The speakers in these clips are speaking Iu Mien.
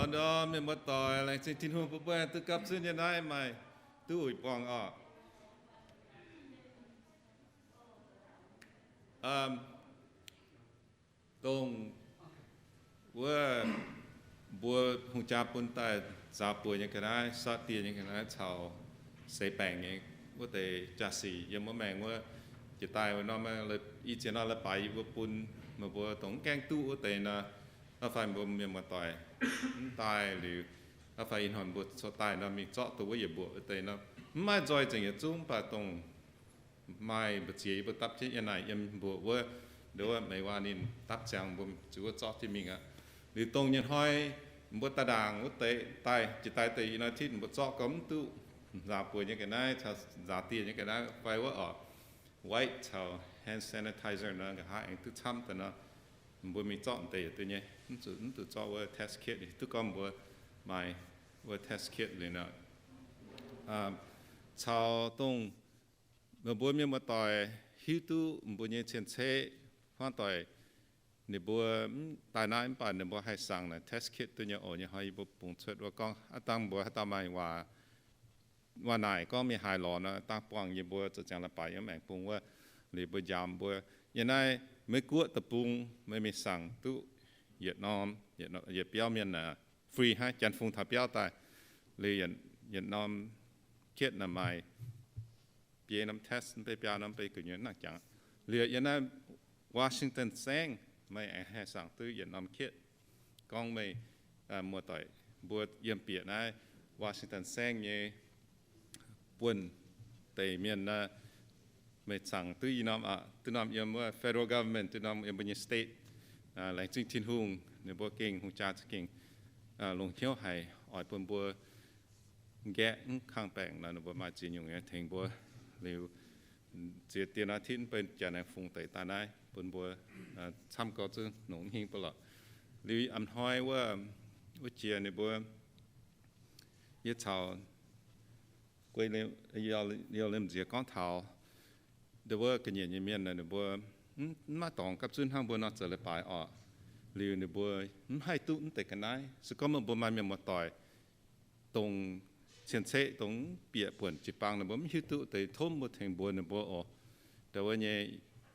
Nor, mienh muoz-doic, laengz zingh Tin-Hungh bun mbuo duqv gapv zunv nyei naaiv maaih duqv uix buangh oc. Dongh wuov mbuo hungh jaa bun daaih nzaaux buoz nyei ga'naaiv, sortv dieh nyei ga'naaiv caux seix baengc nyei wuov deix jaa-sic yiem wuov maengx wuov, jiex daaih wuov norm, i ziex norm leiz-baaix yie mbuo bun meih mbuo dongh mv gaengh duqv wuov deix nor, fai mbuo mienh muoz-doic mv daaih liuz, fai ih hnoi mbuo corc daaih nor mingh zorqv dongh wuov yietc mbuoqc wuov deix nor, mv maaih nzoih nzengc yietc zungv, mv baac dongh maaih mbu'ziex yie mbuo dapv jienv yiem naaic yiem mbuoqc wuov, nduov meix waac ninh dapv ziangx mbuo ziouc wuov zorqv jienv mingh aqv. Liuz dongh nyei hnoi mbuo daaih ndaangc wuov deix daaih, jiex daaih deix ih hnoi titv mbuo zorqv gorngv mv duqv nzaaux buoz nyei ga'naaiv caux nzaaux dieh nyei ga'naaiv fai wuov oc, wipe caux hand sanitizer nor, nqa'haav aengx duqv camv daaih nor, mbuo mingh zorqv deix yietc duqv nyei, mv zuqc, mv zuqc zorqv wuov test kit, duqv gorngv mbuo maaih wuov test kit liuz nor, caux dongh meih mbuo mienh muoz-doic hiuv duqv mbuo nyei cien-ceqv hmuangv doic, ninh mbuo mv daaih naaiv mv baac ninh mbuo haih sangx naaic test kit duqv nyei oc. Nyei hnoi yie mbuo bungx cuotv wuov gorngv aav dangh mbuo haaix dauh maaih waac, waac naaic gorngv mingh haaix lorz nor, dangh buangh yie mbuo zoux ziangx la'baaix yiem maengx bung wuov, liuz mbuo njaaux mbuo, yiem naaiv Meiv Guoqv deic-bung meih mingh sangx duqv yietc norm, yietc biauv mienh aqv, free hnangv, Janx-Fung taux biauv daaih, liuz yietc norm kietv naaic maaih biei norm test, mv bei biaa norm, mv bei gu'nyuoz nangc jangx. Liuz yiem naaiv Washington saengv meih aengx haih sangx duqv yietc norm kietv. Gorngv meih muoz-doic mbuo yiem bieqc naaiv Washington saengv nyei buonv-deic mienh, meih cangx duqv i norm aqv. Duqv norm yiem wuov federal government, duqv norm yiem mbuo nyei state. Laengz zingh Tin-Hungh, ninh mbuo gengh hungh jaa za'gengh longc hnyouv haic oix bun mbuo nqaeqv mv kang baengc nor, ninh mbuo maaih ziex nyungc nyei tengx mbuo. Liuz ziex dieh naaiv titv mv bei Janx-Fung deic daaih naaiv bun mbuo camv gau zunv nongc mv hingh ba'lorqc. Liuz a'hnoi wuov, wuov jiex ninh mbuo, yie caux guei liouh lemh nziex gorngv taux ndau wuov ga'nyiec nyei mienh, ninh mbuo mv maaih dorngx gapv zunv hnangv mbuo nor zoux leiz-baaix oc. Liuz ninh mbuo mv haih duqv mv deix ga'naaiv. Se gorngv meih mbuo maaih mienh muoz-doic dongh cien-ceqv dongh bieqc buonc jiu-baang, ninh mbuo mv hiuv duqv deix, tov mbuo tengx mbuox ninh mbuo oc. Ndau wuov nyei,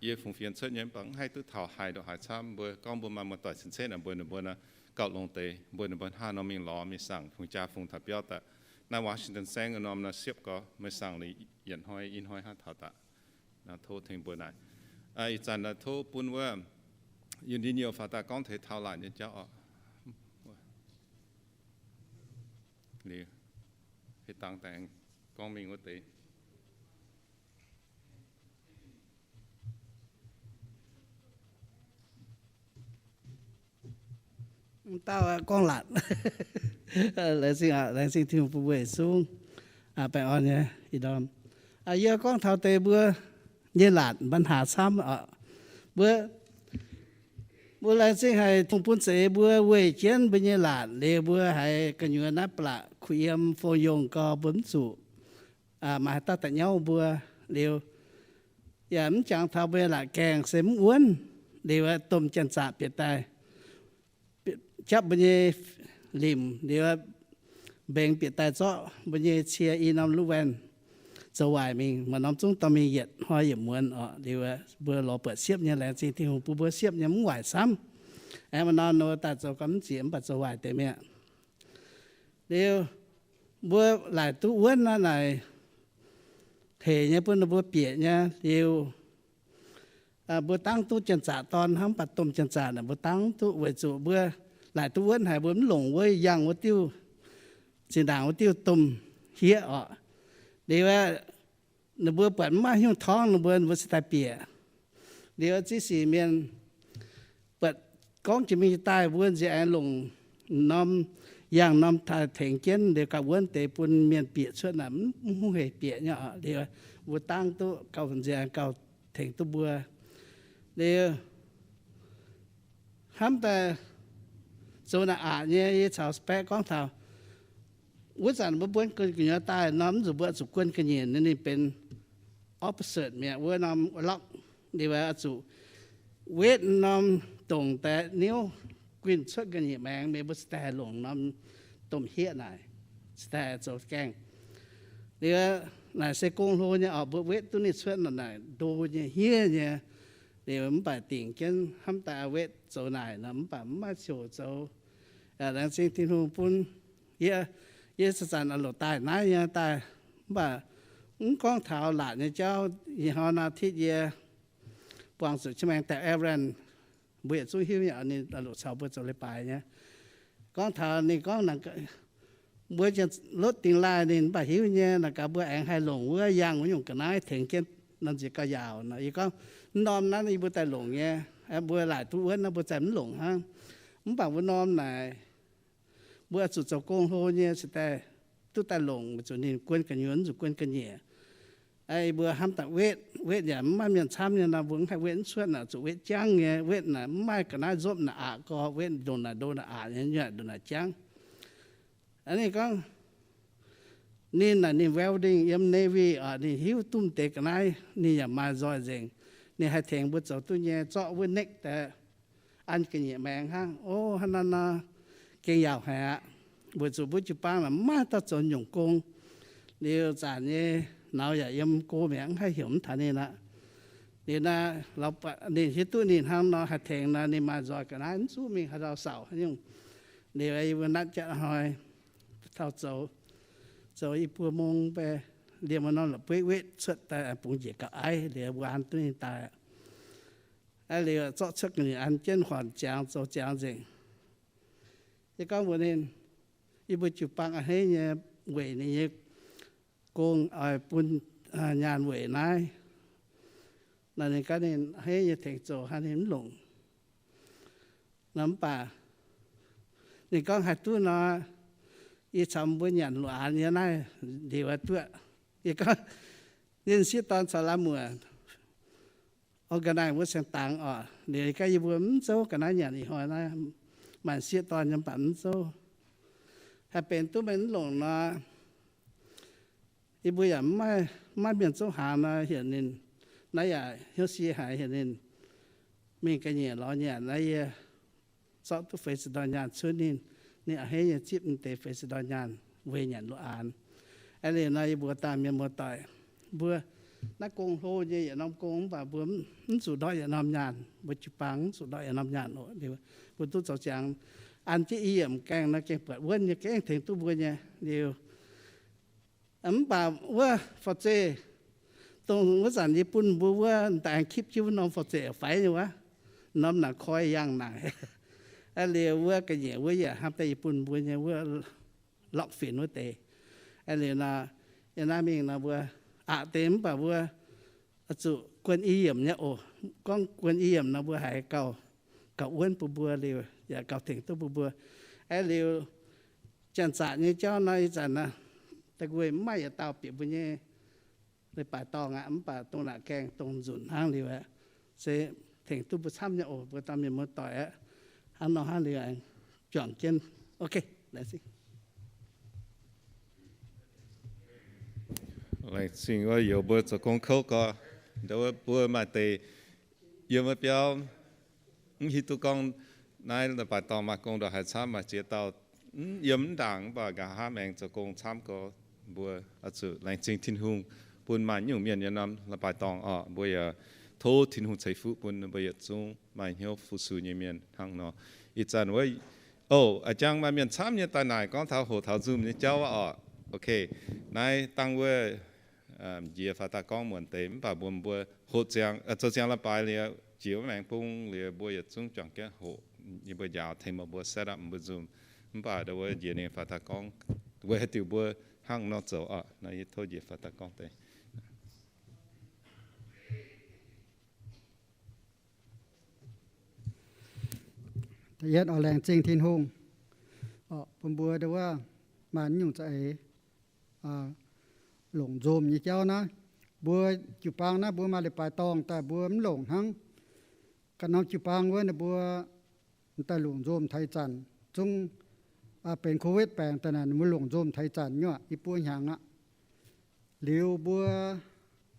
yie fungx fienx cuotv nyei mv baac mv haih duqv taux haaix ndoqc haaix camv. Mbuo gorngv mbuo maaih muoz-doic cien-ceqv naaic mbuox ninh mbuo nor, gauh longx deix, mbuox ninh mbuo hnangv nor mingh lorz mingh sangx fungx jaa fungx taux biauv daaih. Naaiv Washington saengv norm nor siepv gorx, meih sangx liuz yietc hnoi i hnoi hnangv taux daaih. Tov tengx mbuox naaic. Ih zanc tov bun wuov Yun Ndin Youh faaux daaih gorngv taux laatc nyei jauv oc. Liuz, heh dangx daaih aengx gorngv mingh wuov deix. Dauh gorngv laatc. Laengz zingh, laengz zingh Tin-Hungh bun mbuo yietc zungv baengh orn nyei ih ndorm. Yie gorngv taux deix mbuo nyei laatc ปัญหา camv oc. Mbuo, mbuo laengz zingh haic Tin-Hungh bun za'eix mbuo weih jienv mbuo nyei laatc liuz mbuo haiz gu'nyuoz naaiv ba'laqc kuh yiem fong yongh gau mbuo mv zuqc maaih haaix dauh da'nyauv mbuo liuz, yaac mv jangx taux mbuo nyei laatc gaengh se mv wuonv liuz, domh janx-zaqc bieqc daaih japv mbuo nyei limc liuz, mbengx bieqc daaih zorqv mbuo nyei cie i norm luv waen zoux waaic mingh. Maaih norm zungv dorh mingh yietc hnoi yietc muonz oc. Liuz mbuo lorz buatc siepv nyei, laengz zingh Tin-Hungh bun mbuo siepv nyei mv waaic camv. Aengx maaih norm nor daaih zoux gau mv zieqc mv baac zoux waaic deix mi'aqv. Liuz mbuo laaic duqv wuonv naaiv naaic, hec nyei bun ninh mbuo bieqc nyei liuz, mbuo dangv duqv janx-zaqc dorn hnangv, mv baac domh janx-zaqc naaic mbuo dangv duqv weic zuqc mbuo laaic duqv wuonv haic, mbuo mv longc wuov yangh wuov diuh, zinh ndaangc wuov diuh domh hieqv oc. Liuz ninh mbuo buatc mv maaih hnyouv torngv ninh mbuo, ninh mbuo cingx daaih bieqc. Liuz ziex sic mienh buatc gorngv jiex mingh daaih mbuo nziex aengx longc norm yangh norm tengx jienv liuz gauh wuonv deix bun mienh bieqc cuotv naaic mv hungh hec bieqc nyei oc. Liuz mbuo dangv duqv gauh nziex aengx gauh tengx duqv mbuo. Liuz hnamv daaih zoux naaic aqc nyei, yie caux Spec gorngv taux wuov zanc mbuo buonv gu'nyuoz daaih norm mv zuqc mbuo zuqc guon ga'nyiec, ninh benx opposite mi'aqv, wuov norm lorqc. Liuz zuqc wetv norm dongc daaih niouv, guinh cuotv ga'nyiec maengx, meih mbuo cingx daaih haih longc norm domh hieqv naaic, cingx daaih zoux gaengh. Liuz naaic se gong hlo nyei oc, mbuo wetv duqv ninh cuotv naaic ndo nyei, hniev nyei. Liuz mv baac dingc jienv hnamv daaih wetv zoux naaic nor, mv baac mv maaih ziouc zoux. Laengz zingh Tin-Hungh bun yie, yie zanc-zanc oix loc daaih naaiv nyei daaih, mv baac mv gorngv taux laatc nyei jauv. Ih hnoi nor, titv yie buangh zuqc qiex maengx daaih Aaron, mbuo yietc zungv hiuv nyei, ninh loc caux mbuo zoux leiz-baaix nyei. Gorngv taux ninh gorngv, mbuo lotv dingx laaih ninh mv baac hiuv nyei, naaic gaax mbuo aengx haih longc wuov yangh wuov nyungc ga'naaiv tengx jienv norm nziex gauh yaauc nor. Yie gorngv, mv norm naaiv yie mbuo daaih longc nyei, mbuo laaic duqv wuonv nor mbuo zaih mv longc hnangv. Mv baac wuov norm naaic, mbuo zuqc zoux gong hlo nyei cingx daaih duqv daaih longc, weic zuqc ninh guon gu'nyuoz, zuqc guon ga'nyiec. Mbuo hnamv daaih wetv, wetv yaac mv maaih mienh camv nyei nor, mbuo mv haih wetv mv cuotv naaic, zuqc wetv jangv nyei. Wetv naaic mv maaih ga'naaiv nzopv naaic aqc gorx, wetv ndongc naaic ndo naaic aqc nyei, ndongc naaic jangv. Ninh gorngv, ninh naaic ninh welding yiem Navy oc, ninh hiuv duqv deix ga'naaiv, ninh yaac maaih nzoih nzengc. Ninh haih tengx mbuo zoux duqv nyei, zorqv wuov nekv daaih an ga'nyiec maengx hnangv. O, hnangv naaiv nor, gengh yaauc haic aqv. Weic zuqc mbuo jiu-baang naaic mv maaih dauh zoux nyungc gong. Liuz zanc nyei nauz yaac yiem go mi'aqv, mv haih heuc mv taux ninh aqv. Liuz naaiv, ninh hiuv duqv ninh hnangv nor haih tengx nor, ninh maaih nzoih ga'naaiv mv zuqc mingh haaix ndau saauc haaix nyungc. Liuz yie mbuo natv jatv hnoi taux zoux, zoux i buo mong mv baac liemh wuov norm la'bueiv wetv cuotv daaih bungx njiec gauh aiv, liuz mbuo an duqv ninh daaih aqv. Liuz zorqv cuotv ga'nyiec an jienv huonc ziangx zoux ziangx nzengc. Yie gorngv mbuox ninh, yie mbuo jiu-baang a'hneiv nyei weic ninh nyei gong oix bun nyaanh weic naaiv. Nor ninh gorngv ninh a'hneiv nyei tengx zoux hnangv ninh mv longc. Nor mv baac ninh gorngv haih duqv nor, yie caux mbuo nyanc luoqc aanx nyei naaiv liuz aqv duqv. Yie gorngv, ninh sieqv dorn caux la'muoc organize wuov saeng-dangx oc. Liuz gaax yie mbuo mv zouv ga'naaiv nyanc ih hnoi naaiv, maaih sieqv dorn nyei mv baac mv zouv. Haih benx duqv meih mv longc nor, yie mbuo yaac mv maaih, mv maaih mienh zouv hnaangx nor, heuc ninh, naaiv yaac hnyouv sie haic, heuc ninh mingh ga'nyiec lorz nyanc naaiv, yie zorqv duqv feix ziepc ndorn nyaanh cuotv ninh. Ninh a'hneiv nyei zipv deix feix ziepc ndorn nyaanh weic nyanc luoqc aanx. Aa, liuz nor yie mbuox dangh mienh muoz-doic mbuo, naaiv gong hlo nyei yietc norm gong, mv baac mbuo mv zuqc ndortv yietc norm nyaanh, mbuo jiu-baang mv zuqc ndortv yietc norm nyaanh oc. Liuz mbuo duqv zoux ziangx an jienv i yiemc gaengh nor, gengh buatc wuonv nyei, gengh tengx duqv mbuo nyei. Liuz mv baac wuov forv-zeih, dongh wuov zanc yie bun mbuo wuov, daaih aengx kipv jienv wuov norm forv-zeih faix nyei wuov, norm naaic koi yangh naaic. Aa, liuz wuov ga'nyiec wuov yaac hnamv daaih yie bun mbuo nyei wuov, lorqc finx wuov deix. Aa, liuz nor, yie naaiv mingh nor mbuo aqc deix mv baac mbuo zuqc guon i yiemc nyei oc. Gorngv guon i yiemc nor mbuo haiz gauh, gauh wuonv bun mbuo liuz yaac gauh tengx duqv bun mbuo. Aa, liuz janx-zaqc nyei jauv nor ih zanc naaiv, da'nqox mv maaih yietc dauh bieqc mbuo nyei leiz-baaix dorngh aqv, mv baac dongh naaic gaengh dongh nzunc hnangv liuz aqv, se tengx duqv mbuo camv nyei oc, mbuo dauh mienh muoz-doic aqv. Hnangv nor hnangv liuz aengx juangc jienv. Ok, laengz zingh. Laengz zingh wuov youz mbuo zoux gong kouv gorx, ndau wuov mbuo maaih deix yiem wuov biauv mv hiuv duqv gorngv naaiv leiz-baaix dorngh maaih gong ndongc haaix camv, maaih ziex dauh mv yiem mv ndaangc, mv baac nqa'haav maengx zoux gong camv gorx. Mbuo oix zuqc laengz zingh Tin-Hungh bun maaih nyungc mienh yiem norm leiz-baaix dorngh oc. Mbuo yaac tov Tin-Hungh ceix fuqv bun mbuo yietc zungv maaih hnyouv fu-sux nyei mienh hnangv nor. Ih zanc wuov, o, a'jang maaih mienh camv nyei daaih naaic gorngv taux hoqc taux Zoom nyei jauv oc. Ok, naaiv dangh wuov njiec faaux daaih gorngv muonc deix, mv baac mbuo, mbuo hoqc ziangx, zoux ziangx leiz-baaix liuz, jiex wuov maengx bung liuz, mbuo yietc zungv juangc jienv hoqc, yie mbuo njaaux tengx meih mbuo set up mbuo Zoom. Mv baac ndau wuov njiec ninh faaux daaih gorngv weic haaix diuc mbuo hnangv nor zoux oc. Naaiv yie tov njiec faaux daaih gorngv deix. Da'yietv oix laengz zingh Tin-Hungh oc, bun mbuo ndau wuov maaih nyungc za'eix longc nzomh nyei jauv naaiv. Mbuo jiu-baang naaiv mbuo maaih leiz-baaix dorngh daaih mbuo mv longc hnangv. Ganh norm jiu-baang wuov ninh mbuo daaih longc nzomh taux ih zanc zungv benx Covid baengc daaih naaic, ninh mbuo longc nzomh taux ih zanc nyuoqc i buo hnyangx aqv. Liuz mbuo,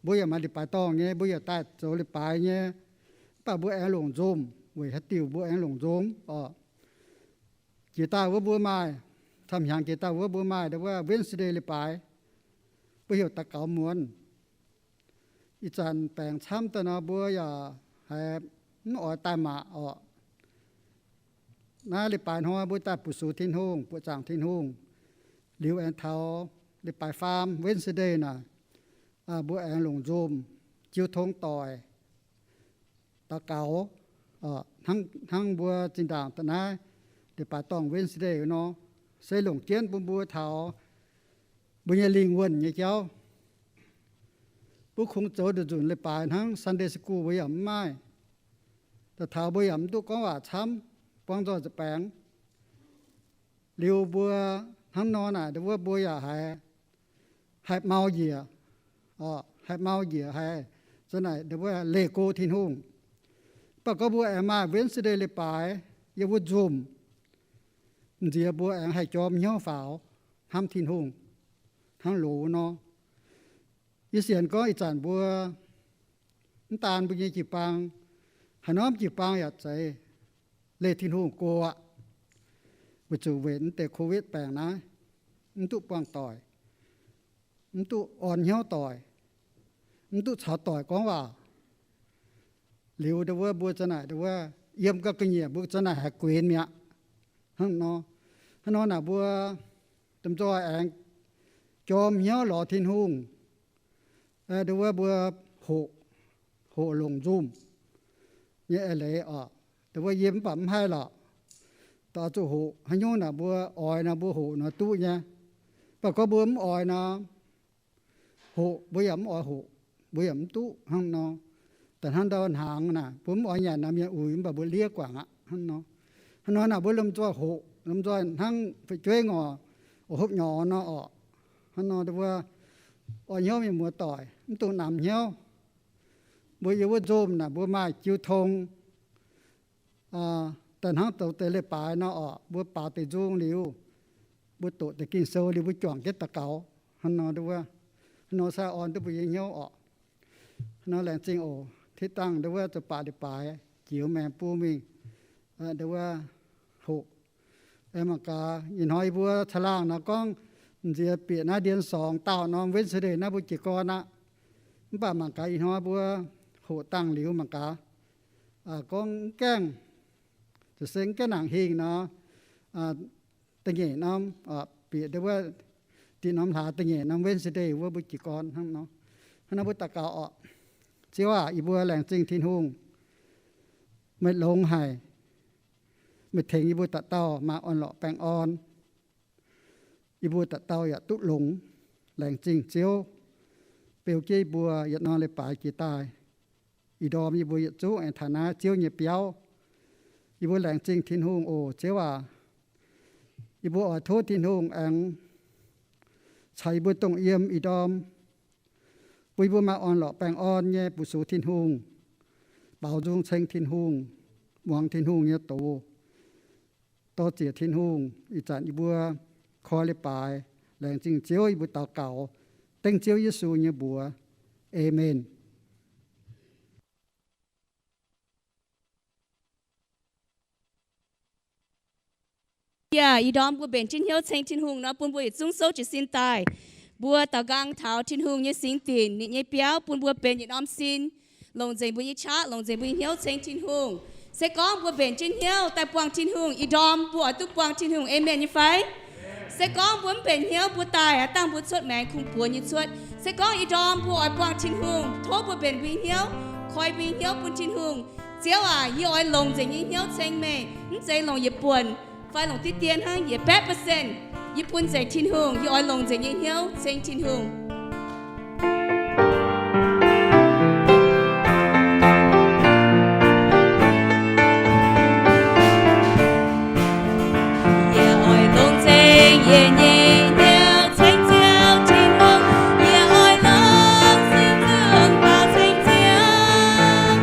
mbuo yaac maaih leiz-baaix dorngh nyei, mbuo yaac daaih zoux leiz-baaix nyei, mv baac mbuo aengx longc nzomh. Weic haaix diuc mbuo aengx longc nzomh oc? Jiex daaih wuov mbuo maaih, camv-hnyangx jiex daaih wuov mbuo maaih ndau wuov Wednesday leiz-baaix, mbuo heuc daux gaux muonz. Ih zanc baengc camv daaih nor mbuo yaac haiz mv oix daaih mangc orqc. Naaiv leiz-baaix hnoi mbuo daaih bu sux Tin-Hungh, buoqc zaangc Tin-Hungh. Liuz aengx taux leiz-baaix faam, Wednesday naaic, mbuo aengx longc nzomh jiu tong doic, daux gaux, hnangv mbuo zinh ndaangc da'naaiv leiz-baaix dorngh Wednesday nor, se longc jienv bun mbuo taux mbuo nyei lingh wuonh nyei jauv. Mbuo kungx zoux nduqc nzunc leiz-baaix hnangv Sunday school mbuo yaac mv maaih. Da'faanh taux mbuo yaac mv duqv gorngv waac camv, buangh nzoih nza'baengx. Liuz mbuo hnangv nor naaic, ndau wuov mbuo yaac haiz haih mau njiec, haih mau njiec haiz za'naaic ndau wuov leih go Tin-Hungh. Mv baac gorngv mbuo aengx maaih Wednesday leiz-baaix yiem wuov nzomh, m'nziex mbuo aengx haih jorm hnyouv faaux hnamv Tin-Hungh hnangv loz nor. Yie sienx gorngv ih zanc mbuo mv daan mbuo nyei jiu-baang, haaix norm jiu-baang yaac zeiz leih Tin-Hungh go aqv. Weic zuqc weic mv deix Covid baengc naaiv, mv duqv buangh doic, mv duqv orn hnyouv doic, mv duqv caux doic gorngv waac. Liuz ndau wuov mbuo za'naaic ndau wuov yiem ga'nyiec mbuo za'naaic haih guenx mi'aqv. Hnangv nor, hnangv nor naaic mbuo domh nzoih aengx jorm hnyouv lorz Tin-Hungh. Ndau wuov mbuo hoqc, hoqc longc nzomh nyei eix leiz oc. Ndau wuov yie mv baac mv haih lorqc, daaih zuqc hoqc. Haaix nyungc naaic mbuo oix nor mbuo hoqc nor duqv nyei. Mv baac gorngv mbuo mv oix nor, hoqc mbuo yaac mv oix hoqc, mbuo yaac mv duqv hnangv nor. Da'hnangv ndau hnaangx naaic, mbuo mv oix nyanc nor mienh uix, mv baac mbuo liev guangc aqv hnangv nor. Hnangv nor naaic mbuo lomh nzoih hoqc, lomh nzoih hnangv fu'jueiv ngorc oix hopv nyorx nor orqc. Hnangv nor ndau wuov orn hnyouv mienh muoz doic, mv dungx namx hnyouv. Mbuo yiem wuov nzomh naaic mbuo maaih jiu tong, daaih hnangv zoux deix leiz-baaix nor orqc, mbuo baaux deix nzung liuz, mbuo doqc deix Ging-Sou liuz, mbuo juangc jienv daux gaux. Hnangv nor ndau wuov, hnangv nor sai orn duqv mbuo nyei hnyouv orqc. Hnangv nor laengz zingh oc. Tiv dangh ndau wuov zoux baac leiz-baaix jiex maengx bun mingh, ndau wuov hoqc. Aengx mangc gaax, ih hnoi yie mbuo caangh laangh nor gorngv m'nziex bieqc naaiv ndien sorngx daauh norm Wednesday naaiv mbuo jiez gorn aqv. Mv baac mangc gaax ih hnoi mbuo hoqc dangh liuz mangc gaax, gorngv mv gaengh, zuqc se mv gaengh nangc hingh nor, da'nyeic norm, bieqc ndau wuov diqc norm hlaax da'nyeic norm Wednesday wuov mbuo jiez gorn hnangv nor. Hnangv nor mbuo daux gaux orqc. Ziouv aac, yie mbuo laengz zingh Tin-Hungh. Meih longx haic. Meih tengx yie mbuo dauh dauh maaih orn-lorqc baengh orn. Yie mbuo dauh dauh yaac duqv longx. Laengz zingh Ziouv beu jienv yie mbuo yietc norm leiz-baaix jiex daaih. Ih ndorm yie mbuo yietc zungv aengx taux naaiv Ziouv nyei biauv. Yie mbuo laengz zingh Tin-Hungh oc, Ziouv aac. Yie mbuo oix tov Tin-Hungh aengx caux yie mbuo dongh yiem ih ndorm, bun yie mbuo maaih orn-lorqc baengh orn nyei bu sux Tin-Hungh, baaux nzung ceng Tin-Hungh, muangx Tin-Hungh nyei doz. Dor ziec Tin-Hungh, ih zanc yie mbuo koi leiz-baaix, laengz zingh Ziouv, yie mbuo daux gaux dengv Ziouv Yesu nyei mbuox. Aamen. Yaac ih ndorm mbuo mbenc jienv hnyouv ceng Tin-Hungh nor, bun mbuo yietc zungv souv jiez sin daaih. Mbuo daaux nqaang taux Tin-Hungh nyei singx dinc, ninh nyei biauv, bun mbuo benx yietc norm sin, longc nzengc mbuo nyei qaqv, longc nzengc mbuo nyei hnyouv ceng Tin-Hungh. Se gorngv mbuo mbenc jienv hnyouv daaih buangh Tin-Hungh, ih ndorm mbuo oix duqv buangh Tin-Hungh. Aamen nyei fai? Se gorngv mbuo mv mbenc hnyouv, mbuo daaih aqv, dangh mbuo cuotv maengx kungx buoz nyei cuotv. Se gorngv ih ndorm mbuo oix buangh Tin-Hungh, tov mbuo mbenc mbuo nyei hnyouv, koi mbuo nyei hnyouv bun Tin-Hungh. Ziouv aac, yie oix longc nzengc nyei hnyouv ceng meih, mv zeiz longc yietc buonc fai longc diqv dien hnangv, yietc baeqv percent yie bun nzengc Tin-Hungh. Yie oix longc nzengc nyei hnyouv ceng Tin-Hungh. Yie oix longc nzengc yie nyei hnyouv ceng Ziouv Tin-Hungh. Yie oix longc sin nzunc baaux ceng Ziouv.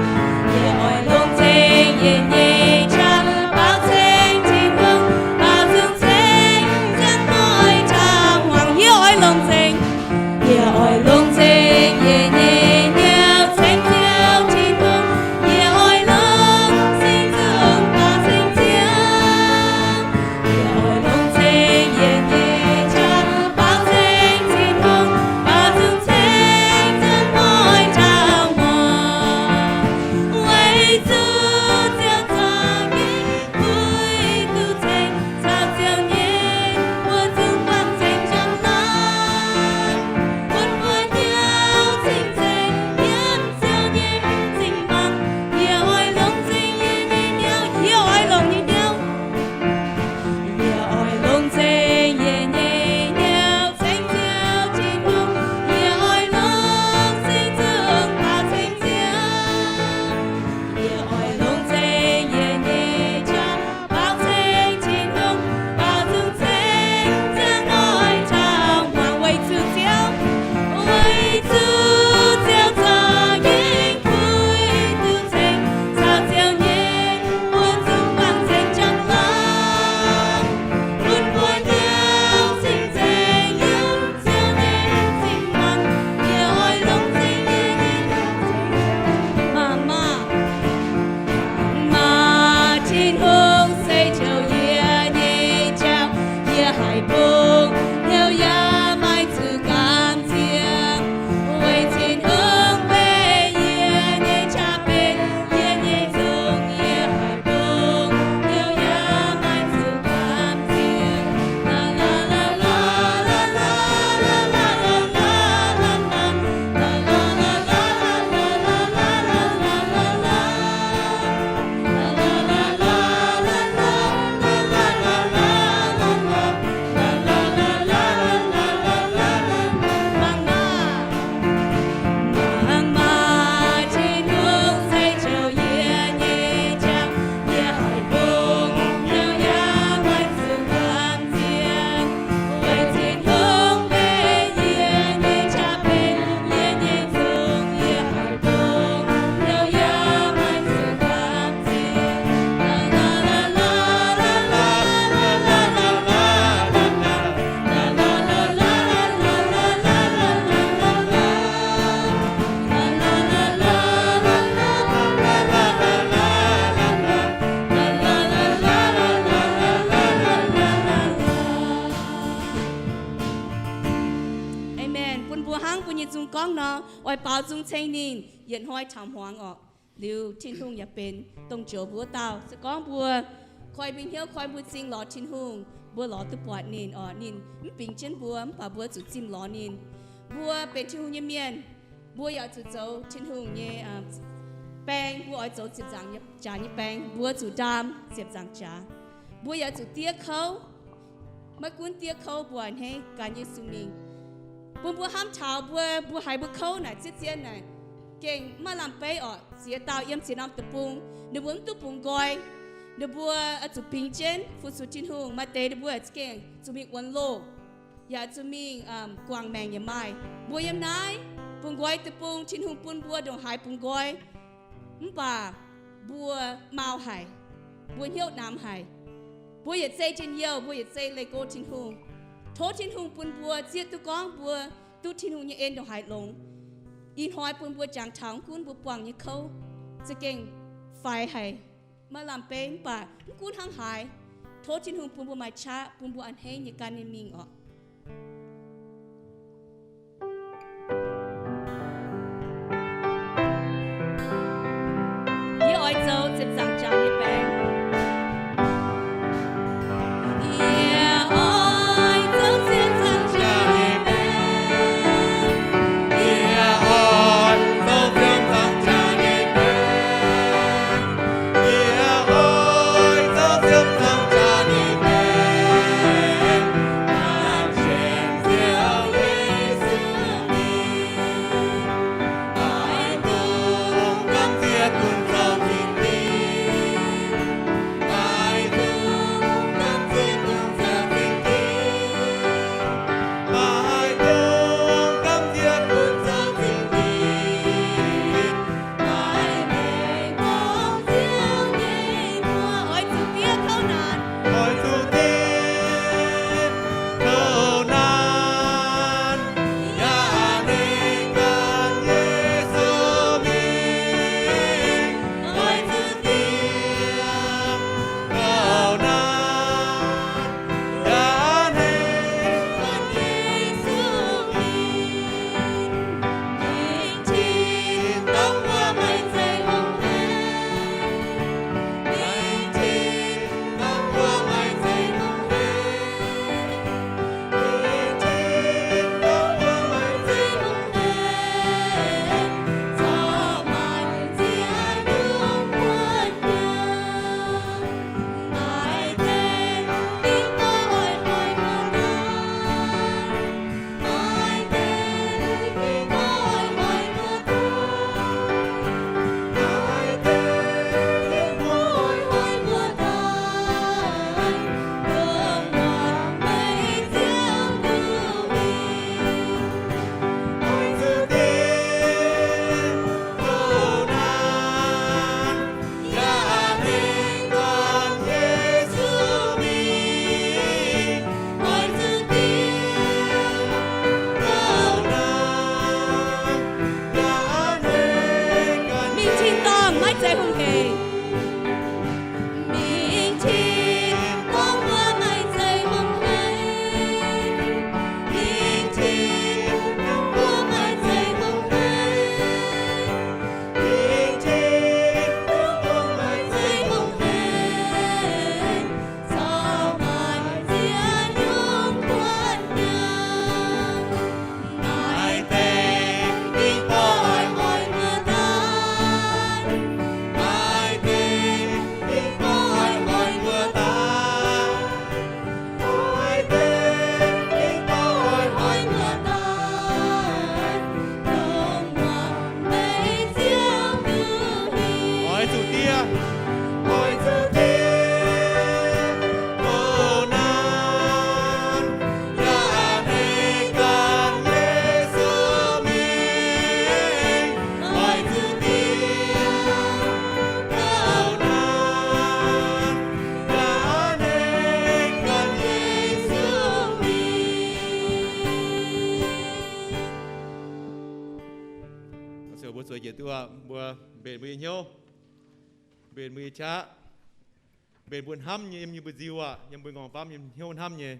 Yie oix longc nzengc yie nyei qaqv baaux ceng Tin-Hungh, baaux nzung ceng nziaamv hnoi taux hmuangx. Yie oix longc nzengc. Oix baaux nzung ceng ninh yietc hnoi taux hmuangx orqc. Liuz Tin-Hungh yaac benx dongh joux mbuo wuov dauh. Se gorngv mbuo koi mbuo hnyouv, koi mbuo m'zing lorz Tin-Hungh, mbuo lorz duqv buatc ninh orqc. Ninh mv bingx jienv mbuo, mv baac mbuo zuqc zimh lorz ninh. Mbuo benx Tin-Hungh nyei mienh, mbuo yaac zuqc zoux Tin-Hungh nyei baeng. Mbuo oix zoux ziepc nzaangc jaax nyei baeng, mbuo zuqc ndaam ziepc nzaangc jaax. Mbuo yaac zuqc diev kouv. Maiv gunv diev kouv, mbuo a'hneiv gan Yesu mingh. Bun mbuo hnamv taux mbuo, mbuo haiz mbuo kouv naaic, zieqv zien naaic, gengh maiv lamh beiv orqc. Ziex dauh yiem ziex norm deic-bung, ninh mbuo mv duqv bungx nqoi. Ninh mbuo oix zuqc bingx jienv fu-sux Tin-Hungh. Maaih deix ninh mbuo za'gengh zuqc mingh wuonx loh, yaac zuqc mingh guangc maengc yaac maaih. Mbuo yiem naaiv bungx nqoi deic-bung, Tin-Hungh bun mbuo ndongc haaix bungx nqoi, mv baac mbuo mau haic, mbuo hnyouv namx haic. Mbuo yietc zei njien-youh, mbuo yietc zei leih go Tin-Hungh. Tov Tin-Hungh bun mbuo zieqv duqv gorngv mbuo duqv Tin-Hungh nyei en ndongc haaix longx. Ih hnoi bun mbuo jangx taux mv gunv mbuo buangh nyei kouv za'gengh faix haic, maiv lamh beiv, mv baac mv gunv hnangv haaix, tov Tin-Hungh bun mbuo maaih qaqv, bun mbuo a'hneiv nyei gan ninh mingh orqc. Yie oix zoux ziepc nzaangc jaax nyei baeng. Yie oix zoux ziepc nzaangc jaax nyei baeng. Yie oix zoux ziepc nzaangc jaax nyei baeng. Yie oix zoux ziepc nzaangc jaax nyei baeng. An sienx Ziouv Yesu mingh. Mingh tin-dorngh maiv zeiz hungh hec. Mingh tin-dorngh mbuo maiv zeiz hungh hec. Mingh tin-dorngh mbuo maiv zeiz hungh hec. Mingh tin-dorngh mbuo maiv zeiz hungh hec. Caux maanc ziex nyungc kuotv nyaanh. Maaih deix mingh gorngv oix hoic mbuo daaih. Maaih deix mingh gorngv oix hoic mbuo daaih. Maaih deix mingh gorngv oix hoic mbuo daaih. Dongh muangx mbuo Ziouv Tin-Hungh. Oix zuqc diev, oix zuqc diev gouv naanc, yaac a'hneiv gan Yesu mingh. Oix zuqc diev gouv naanc, yaac a'hneiv gan Yesu mingh. Mbuo zueiz njiec duqv, mbuo mbenc mbuo nyei hnyouv, mbenc mbuo nyei qaqv, mbenc mbuo hnamv nyei, yiem nyei mbuo nziu aqv, yiem mbuo nqorngv famv nyei hnyouv hnamv nyei.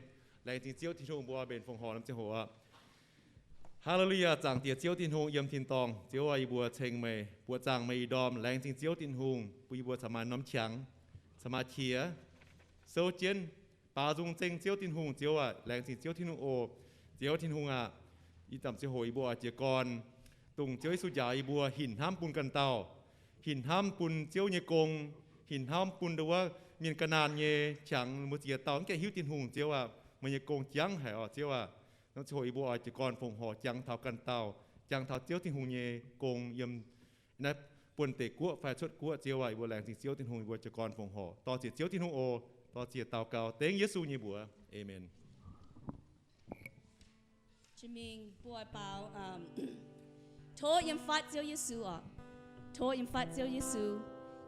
Laengz zingh Ziouv Tin-Hungh, mbuo mbenc fongc horc norm ziangh hoc aqv. Haa^le^lu^yaa! Zaangc Diex Ziouv Tin-Hungh, yiem tin-dorngh, Ziouv aac, yie mbuo ceng meih, buoqc zaangc meih ih ndorm, laengz zingh Ziouv Tin-Hungh bun yie mbuo caux maaih norm qangx, caux maaih qiex, souv jienv baaux nzung zeng Ziouv Tin-Hungh. Ziouv aac, laengz zingh Ziouv Tin-Hungh oc. Ziouv Tin-Hungh aac, ih zanc ziangh hoc yie mbuo oix jiez gorn dongh Ziouv Yesu njaaux yie mbuo, hinc hnamv bun ganh dauh, hinc hnamv bun Ziouv nyei gong, hinc hnamv bun ndau wuov mienh ga'naanh nyei qangx, mbuo ziex dauh mv gaengh hiuv Tin-Hungh. Ziouv aac, meih nyei gong jangv haic oc. Ziouv aac, norm ziangh hoc yie mbuo oix jiez gorn fongc horc jangx taux ganh dauh, jangx taux Ziouv Tin-Hungh nyei gong yiem naaiv buonv deic-guoqv fai cuotv guoqv. Ziouv aac, yie mbuo laengz zingh Ziouv Tin-Hungh, yie mbuo jiez gorn fongc horc. Dor-ziec Ziouv Tin-Hungh oc. Dor-ziec daux gaux dengv Yesu nyei mbuox. Aamen. Tov yiem fatv Ziouv Yesu oc. Tov yiem fatv Ziouv Yesu.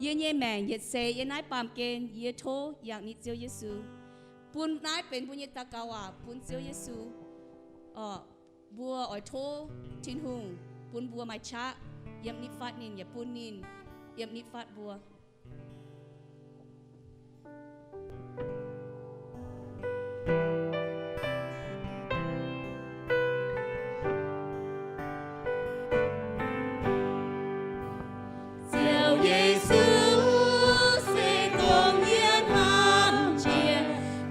Yie nyei maengc yietc seix yiem naaiv baamh gen, yie tov yangh nitv Ziouv Yesu. Bun naaiv benx mbuo nyei daux gaux waac bun Ziouv Yesu oc. Mbuo oix tov Tin-Hungh bun mbuo maaih qaqv yiem nitv fatv ninh, yaac bun ninh yiem nitv fatv mbuo. Ziouv Yesu, se dongh yie hnamv jiex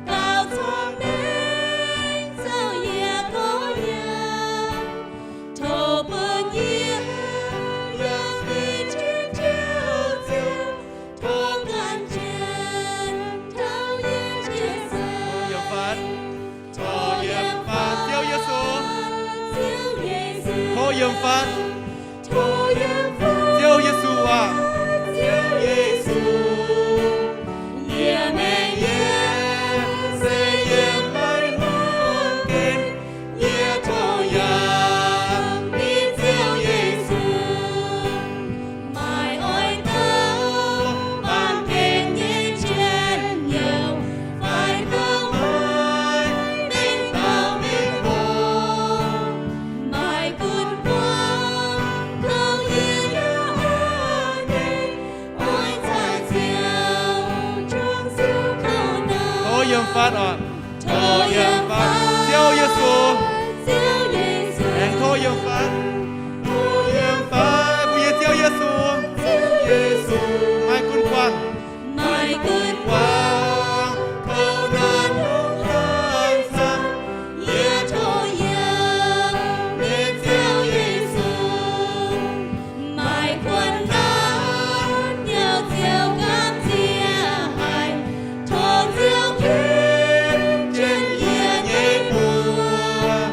gauh cong-mengh, zoux yie tov yangh, tov bun yie yangh ninh jienv Ziouv, tov gan jienv taux yie jiez sin. Tov yiem fatv, Ziouv Yesu. Tov yiem fatv, Ziouv Yesu aac. Ziouv Yesu, yie mengh yie se yiem naaiv baamh gen, yie tov yangh nitv Ziouv Yesu. Maaih oix douh baamh gen nyei njien-youh, fai douh maaih mengh baaux mengh hoc, maaih gunv buangv kouv yie yaac oix deix, oix caux Ziouv juangc siou kouv-ndoqv. Tov yiem fatv oc. Tov yiem fatv, Ziouv Yesu. Aengx tov yiem fatv. Tov yiem fatv bun yie, Ziouv Yesu. Maaih gunv buangv, maaih gunv buangv kouv-ndoqv hungh hnamv camv, yie tov yiem meih, Ziouv Yesu. Maaih kuonx nanv youh Ziouv gamh nziex haic, tov Ziouv ken jienv yie nyei mbuox,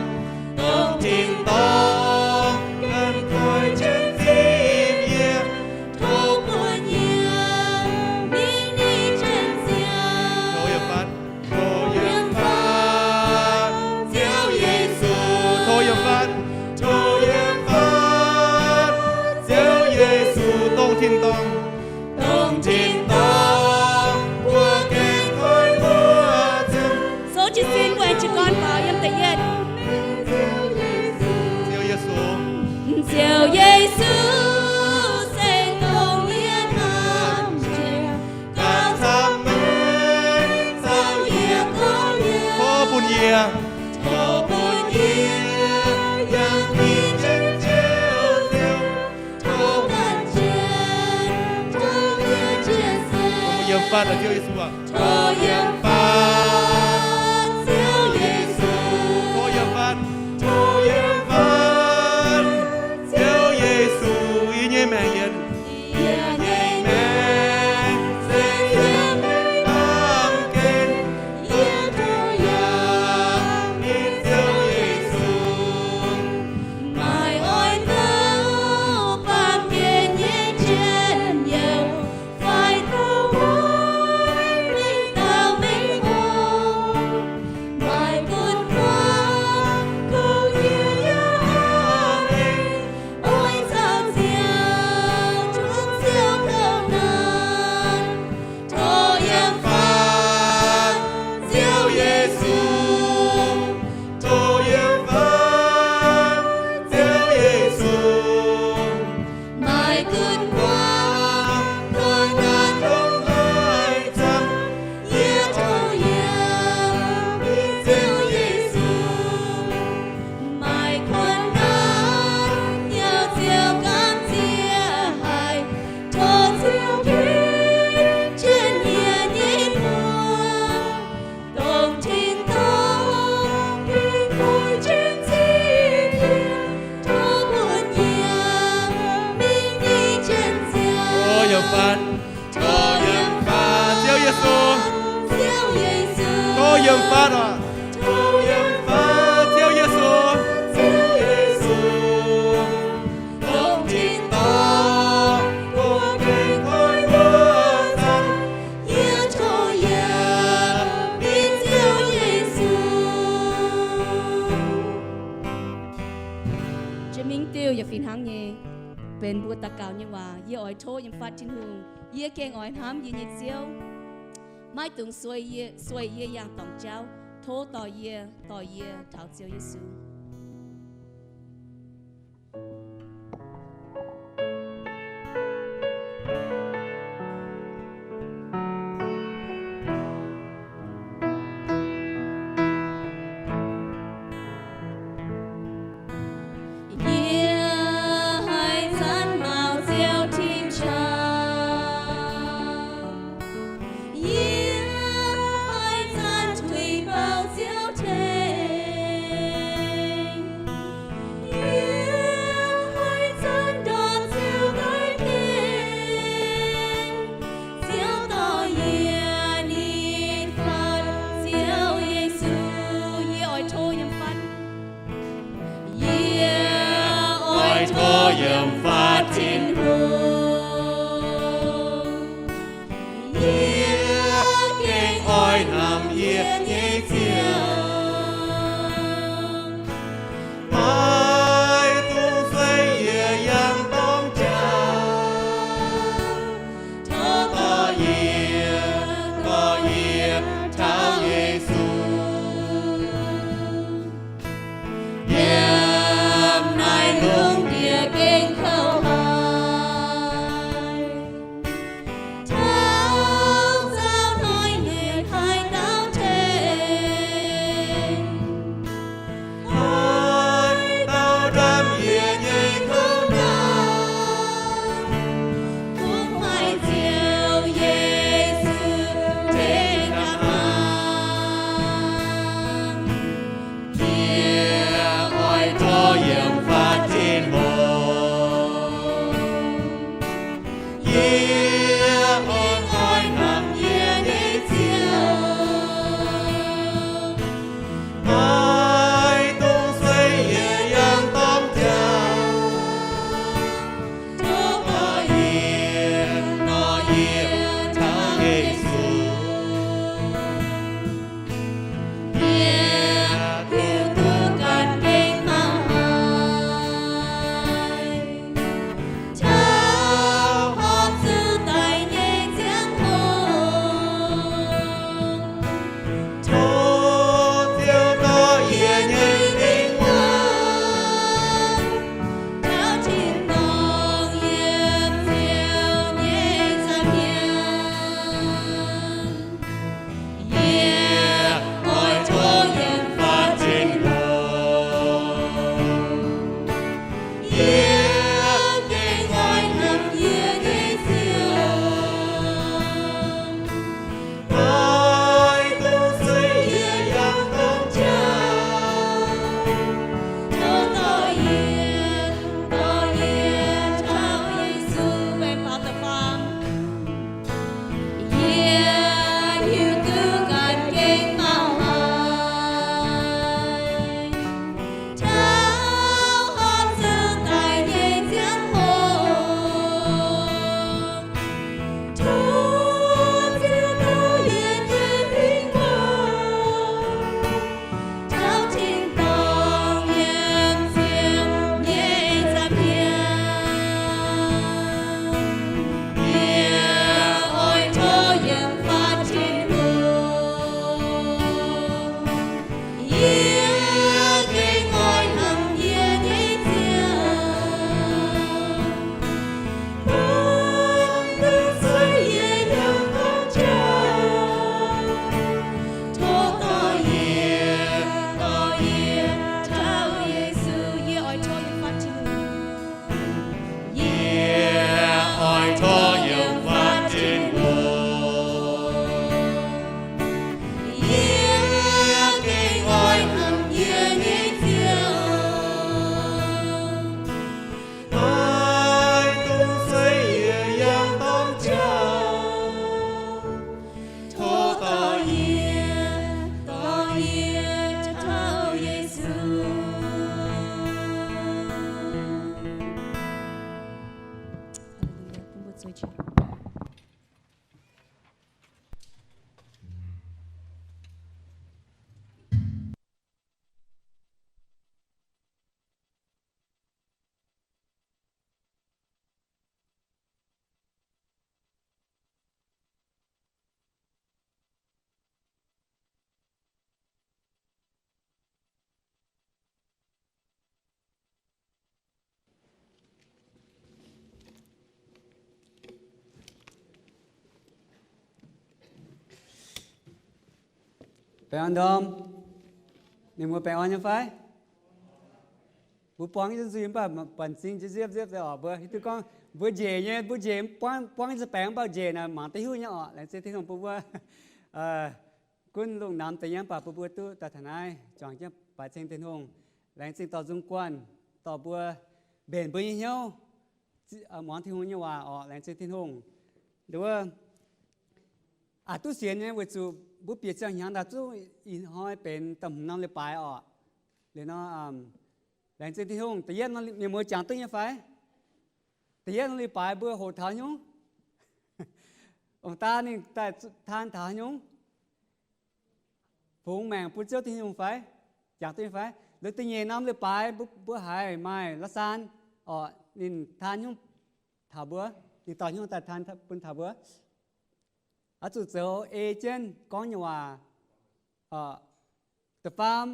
dongh tin-dorngh ganh koiv jienv zipv yie, tov bun yie mingh ninh jienv Ziouv. Tov yiem fatv. Tov yiem fatv, Ziouv Yesu. Tov yiem fatv, tov yiem fatv, Ziouv Yesu, dongh tin-dorngh, dongh tin-dorngh mbuo gengh koiv mbuo zuqc. Souv jienv sin, mbuo aengx jiez gorn faaux yiem da'yietv. Ziouv Yesu. Ziouv Yesu, se dongh yie hnamv jiex gauh camv-mengh, zoux yie gorngv yie, tov bun yie, tov bun yie yangh ninh jienv Ziouv, tov gan jienv taux yie jiez sin. Tov yiem fatv, Ziouv Yesu aac. Tov yiem fatv, Ziouv Yesu. Tov yiem fatv, tov yiem fatv, Ziouv Yesu, yie nyei maengc yietc, yie nyei maengc se yiem naaiv baamh gen, yie tov yangh ninh, Ziouv Yesu. Maaih oix douh baamh gen nyei njien-youh, fai douh maaih mengh dauh mengh hoc, maaih gunv buangv kouv yie yaac oix deix, oix caux Ziouv Fatv, tov yiem fatv, Ziouv Yesu. Tov yiem fatv oc. Tov yiem fatv, Ziouv Yesu. Dongh tin-dorngh mbuo benx koiv wuov zanc, yie tov yiem ninh, Ziouv Yesu. Jiex mingh diuh yaac fih hnangv nyei. Benx mbuo daux gaux nyei waac, yie oix tov yiem fatv Tin-Hungh. Yie gengh oix hnamv yie nyei Ziouv. Maiv dungx sueih yie, sueih yie yangh dorngc jauv. Tov dorh yie, dorh yie taux Ziouv Yesu. Yie haaix zanc maux Ziouv tin-dorngh, yie haaix zanc tuix bouh Ziouv tengx. Baengh orn ndorm. Mienh muoz baengh orn nyei fai? Mbuo buangv jienv nzuih mv baac buonc zing jienv nziepv nziepv deix oc. Mbuo hiuv duqv gorngv mbuo njiec nyei, mbuo njiec buangv, buangv jienv baengx mv baac njiec naaic mangc duqv hiuv nyei oc. Laengz zingh Tin-Hungh bun mbuo gunv lungh namx deix nyei mv baac bun mbuo duqv daaih taux naaiv juangc jienv baaix ceng Tin-Hungh. Laengz zingh dorh nzung guanh dorh mbuo mbenc mbuo nyei hnyouv muangx Tin-Hungh nyei waac oc. Laengz zingh Tin-Hungh. Nduov, aqc duqv sienx nyei weic zuqc mbuo bieqc siang-hnyangx daaih zungv ih hnoi benx da'hmz norm leiz-baaix oc. Liuz nor, laengz zingh Tin-Hungh. Da'yietv norm, mienh muoz jangx duqv nyei fai? Da'yietv norm leiz-baaix mbuo hoqc taux nyungc? Ong-daa ninh daaih taan taux nyungc? Fungx maengc bun Ziouv Tin-Hungh fai? Jangx duqv nyei fai? Liuz da'nyeic norm leiz-baaix mbuo haiz maaih la'saan oc, ninh taan nyungc taux mbuo? Ninh dorh nyungc daaih taan bun taux mbuo? Oix zuqc zoux ei jienv gorngv nyei waac. Da'faam,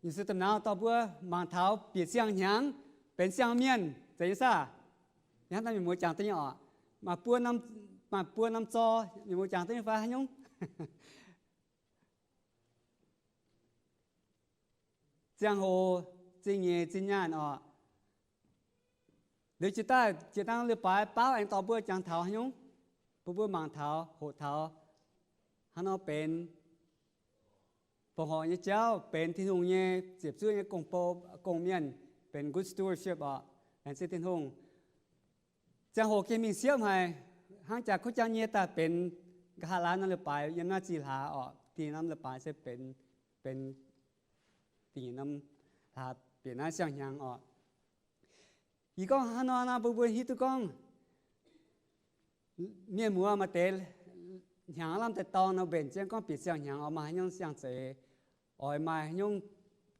nyungc se domh nauz dorh mbuo mangc taux bieqc siang-hnyangx benx siang-mienh zeiz nyei saah? Hnangv naaiv mienh muoz jangx duqv nyei oc. Maaih buo norm, maaih buo norm zor, mienh muoz jangx duqv nyei fai haaix nyungc? Ziangh hoc, zingh nyeic, zinh nyaanh oc. Liuz jiex daaih, jiex dangh leiz-baaix baauv aengx dorh mbuo jangx taux haaix nyungc? Bun mbuo mangc taux, hoqc taux haaix nor benx fongc horc nyei jauv, benx Tin-Hungh nyei ziepc zuoqv nyei gong-bou, gong-mienh, benx good stewardship oc. Laengz zingh Tin-Hungh. Ziangh hoc gengh mingh siepv haic, hnangv jaax kuv jangv nyei daaih benx nqa'haav laanh norm leiz-baaix yiem naaiv zih hlaax oc. Da'nyeic norm leiz-baaix se benx, benx da'nyeic norm hlaax bieqc naaiv siang-hnyangx oc. Yie gorngv haaix nor nor bun mbuo hiuv duqv gorngv mienh muoz maaih deix hnyangx lamh daaih dorng nor mbenc jienv gorngv bieqc siang-hnyangx oix maaih haaix nyungc siang-zeix, oix maaih haaix nyungc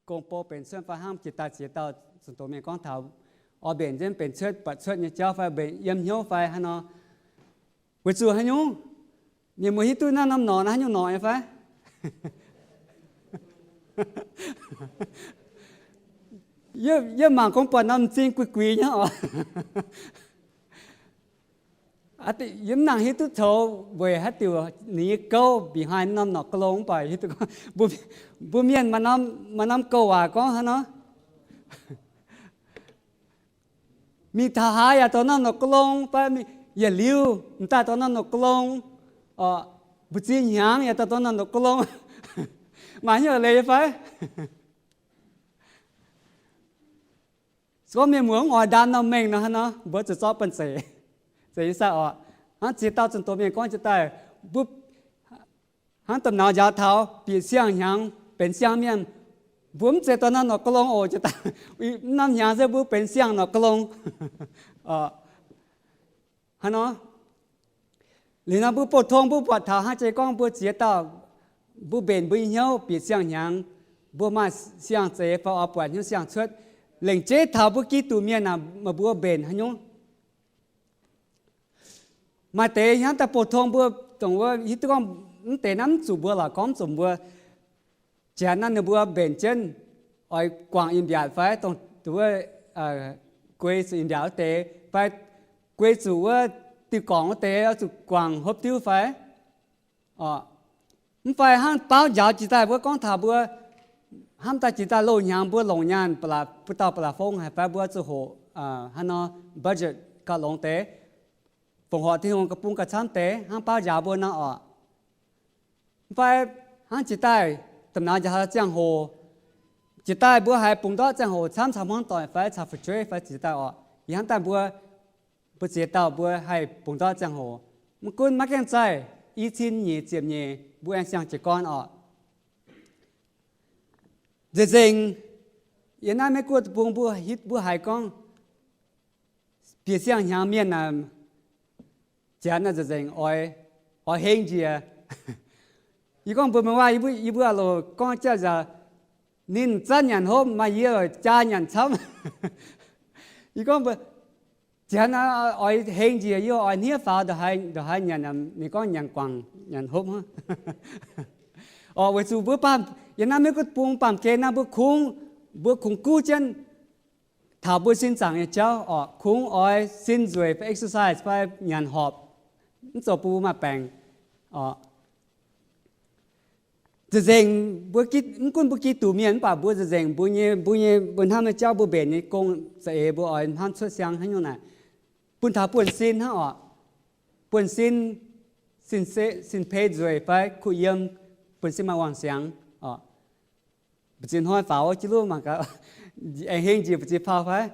gong-bou benx cuotv fai hnangv jiex daaih ziex dauh zunh doz mienh gorngv taux, oix mbenc jienv benx cuotv buatc cuotv nyei jauv fai mbenc yiem hnyouv fai haaix nor. Weic zuqc haaix nyungc? Mienh muoz hiuv duqv naaiv norm norqc naaiv haaix nyungc norqc nyei fai? Yie, yie mangc kungx buatc norm m'zing guix guix nyei oc. Yie mv nangc hiuv duqv coux weic haaix diuc ninh nyei gouv behind norm norqc ga'long mv baac hiuv duqv gorngv mbuo mienh maaih norm gouv waac gorngv haaix nor, mingh taux haaix yaac dorh norm norqc ga'long fai yietc liuz m'daaih dorh norm norqc ga'long, mbu'ziex hnyangx yaac dorh norm norqc ga'long. Maaih hnyouv leiz fai? Se gorngv mienh muoz mv oix ndaam norm mengh nor, hnangv nor mbuo zuqc zorqv banh zeic, zeic nyei saah oc. Hnangv ziex dauh zunh doz mienh gorngv jiex daaih, mbuo hnangv domh nauz njaaux taux bieqc siang-hnyangx benx siang-mienh, mbuo mv zeiz dorh norm norqc ga'long oc. Jiex daaih mv norm hnyangx se mbuo benx siang norqc ga'long. Hnangv nor, liuz nor mbuo bouh tong mbuo buatc taux hnangv jiex gorngv mbuo ziex dauh, mbuo mbenc mbuo nyei hnyouv bieqc siang-hnyangx, mbuo maaih siang-zeix fai oix buatc hnyouv siang cuotv, lengc jeiv taux mbuo Giduc mienh naaic, meih mbuo mbenc haaix nyungc? Maaih deix hnangv daaih bouh tong mbuo dongh wuov hiuv duqv gorngv mv deix naaiv mv zuqc mbuo lorqc, gorngv mv zuqc mbuo, janx naaiv ninh mbuo mbenc jienv oix guangc in-mbiatc fai dongh wuov guei zuqc in-mbiatc wuov deix fai guei zuqc wuov diuh gorngc wuov deix oix zuqc guangc hopv diuv fai? Mv fai hnangv baauv njaaux jiex daaih mbuo gorngv taux mbuo hnamv daaih jiex daaih loz-hnyangx mbuo longc nyaanh ba'laqc, bun dauh ba'laqc fong haic fai mbuo zuqc hoqc hnangv nor budget gauh longx deix, fongc horc Tin-Hungh ga'bung ga'camv deix hnangv baauv njaaux mbuo nor oc. Mv fai hnangv jiex daaih domh nauz njaaux ziangh hoc, jiex daaih mbuo haiz bungx ndortv ziangh hoc camv caux hmuangv doic fai caux fu'jueiv fai jiex daaih oc. Ih hnangv daaih mbuo, mbuo ziex dauh mbuo haih bungx ndortv ziangh hoc, mv gunv maiv gaengh zaih, i cin nyeic ziepc nyeic mbuo aengx siang-jiez gorn oc. Nzengc-nzengc yiem naaiv Meiv Guoqv deic-bung mbuo, mbuo haiz gorngv bieqc siang-hnyangx mienh naaic, Janx naaiv nzengc oix, oix heng njiec. Yie gorngv mbuox meih waac, yie mbuo aah loc gorngv jauv nzauc, ninh zanv nyanc hopv, maaih yie jaa nyanc camv. Yie gorngv mbuox, Janx naaiv oix heng njiec, yie oix hniev faaux ndongc haaix nyanc. Ninh gorngv nyanc guangc, nyanc hopv hnangv. Orqc, weic zuqc mbuo baamh, yiem naaiv Meiv Guoqv bung baamh gen naaiv mbuo kungx, mbuo kungx guv jienv taux mbuo sin zaangc nyei jauv orqc. Kungx oix sin nzueic fai exercise fai nyanc horpc, mv zoux bun mbuo maaih baengc orqc. Nzengc, mv gunv mbuo Giduc mienh mv baac mbuo nzengc mbuo nyei, mbuo nyei, mbuo hnamv nyei jauv, mbuo mbenc nyei gong za'eix mbuo oix hnamv cuotv siang haaix nyungc naaic, bun taux buonv-sin hnangv orqc. Buonv-sin, sin pei nzueic fai kuh yiem, buonv-sin maaih wangc siangx orqc. Mbu'ziex hnoi faaux wuov jienv luv mangc gaax, aengx heng njiec mbu'ziex faaux fai?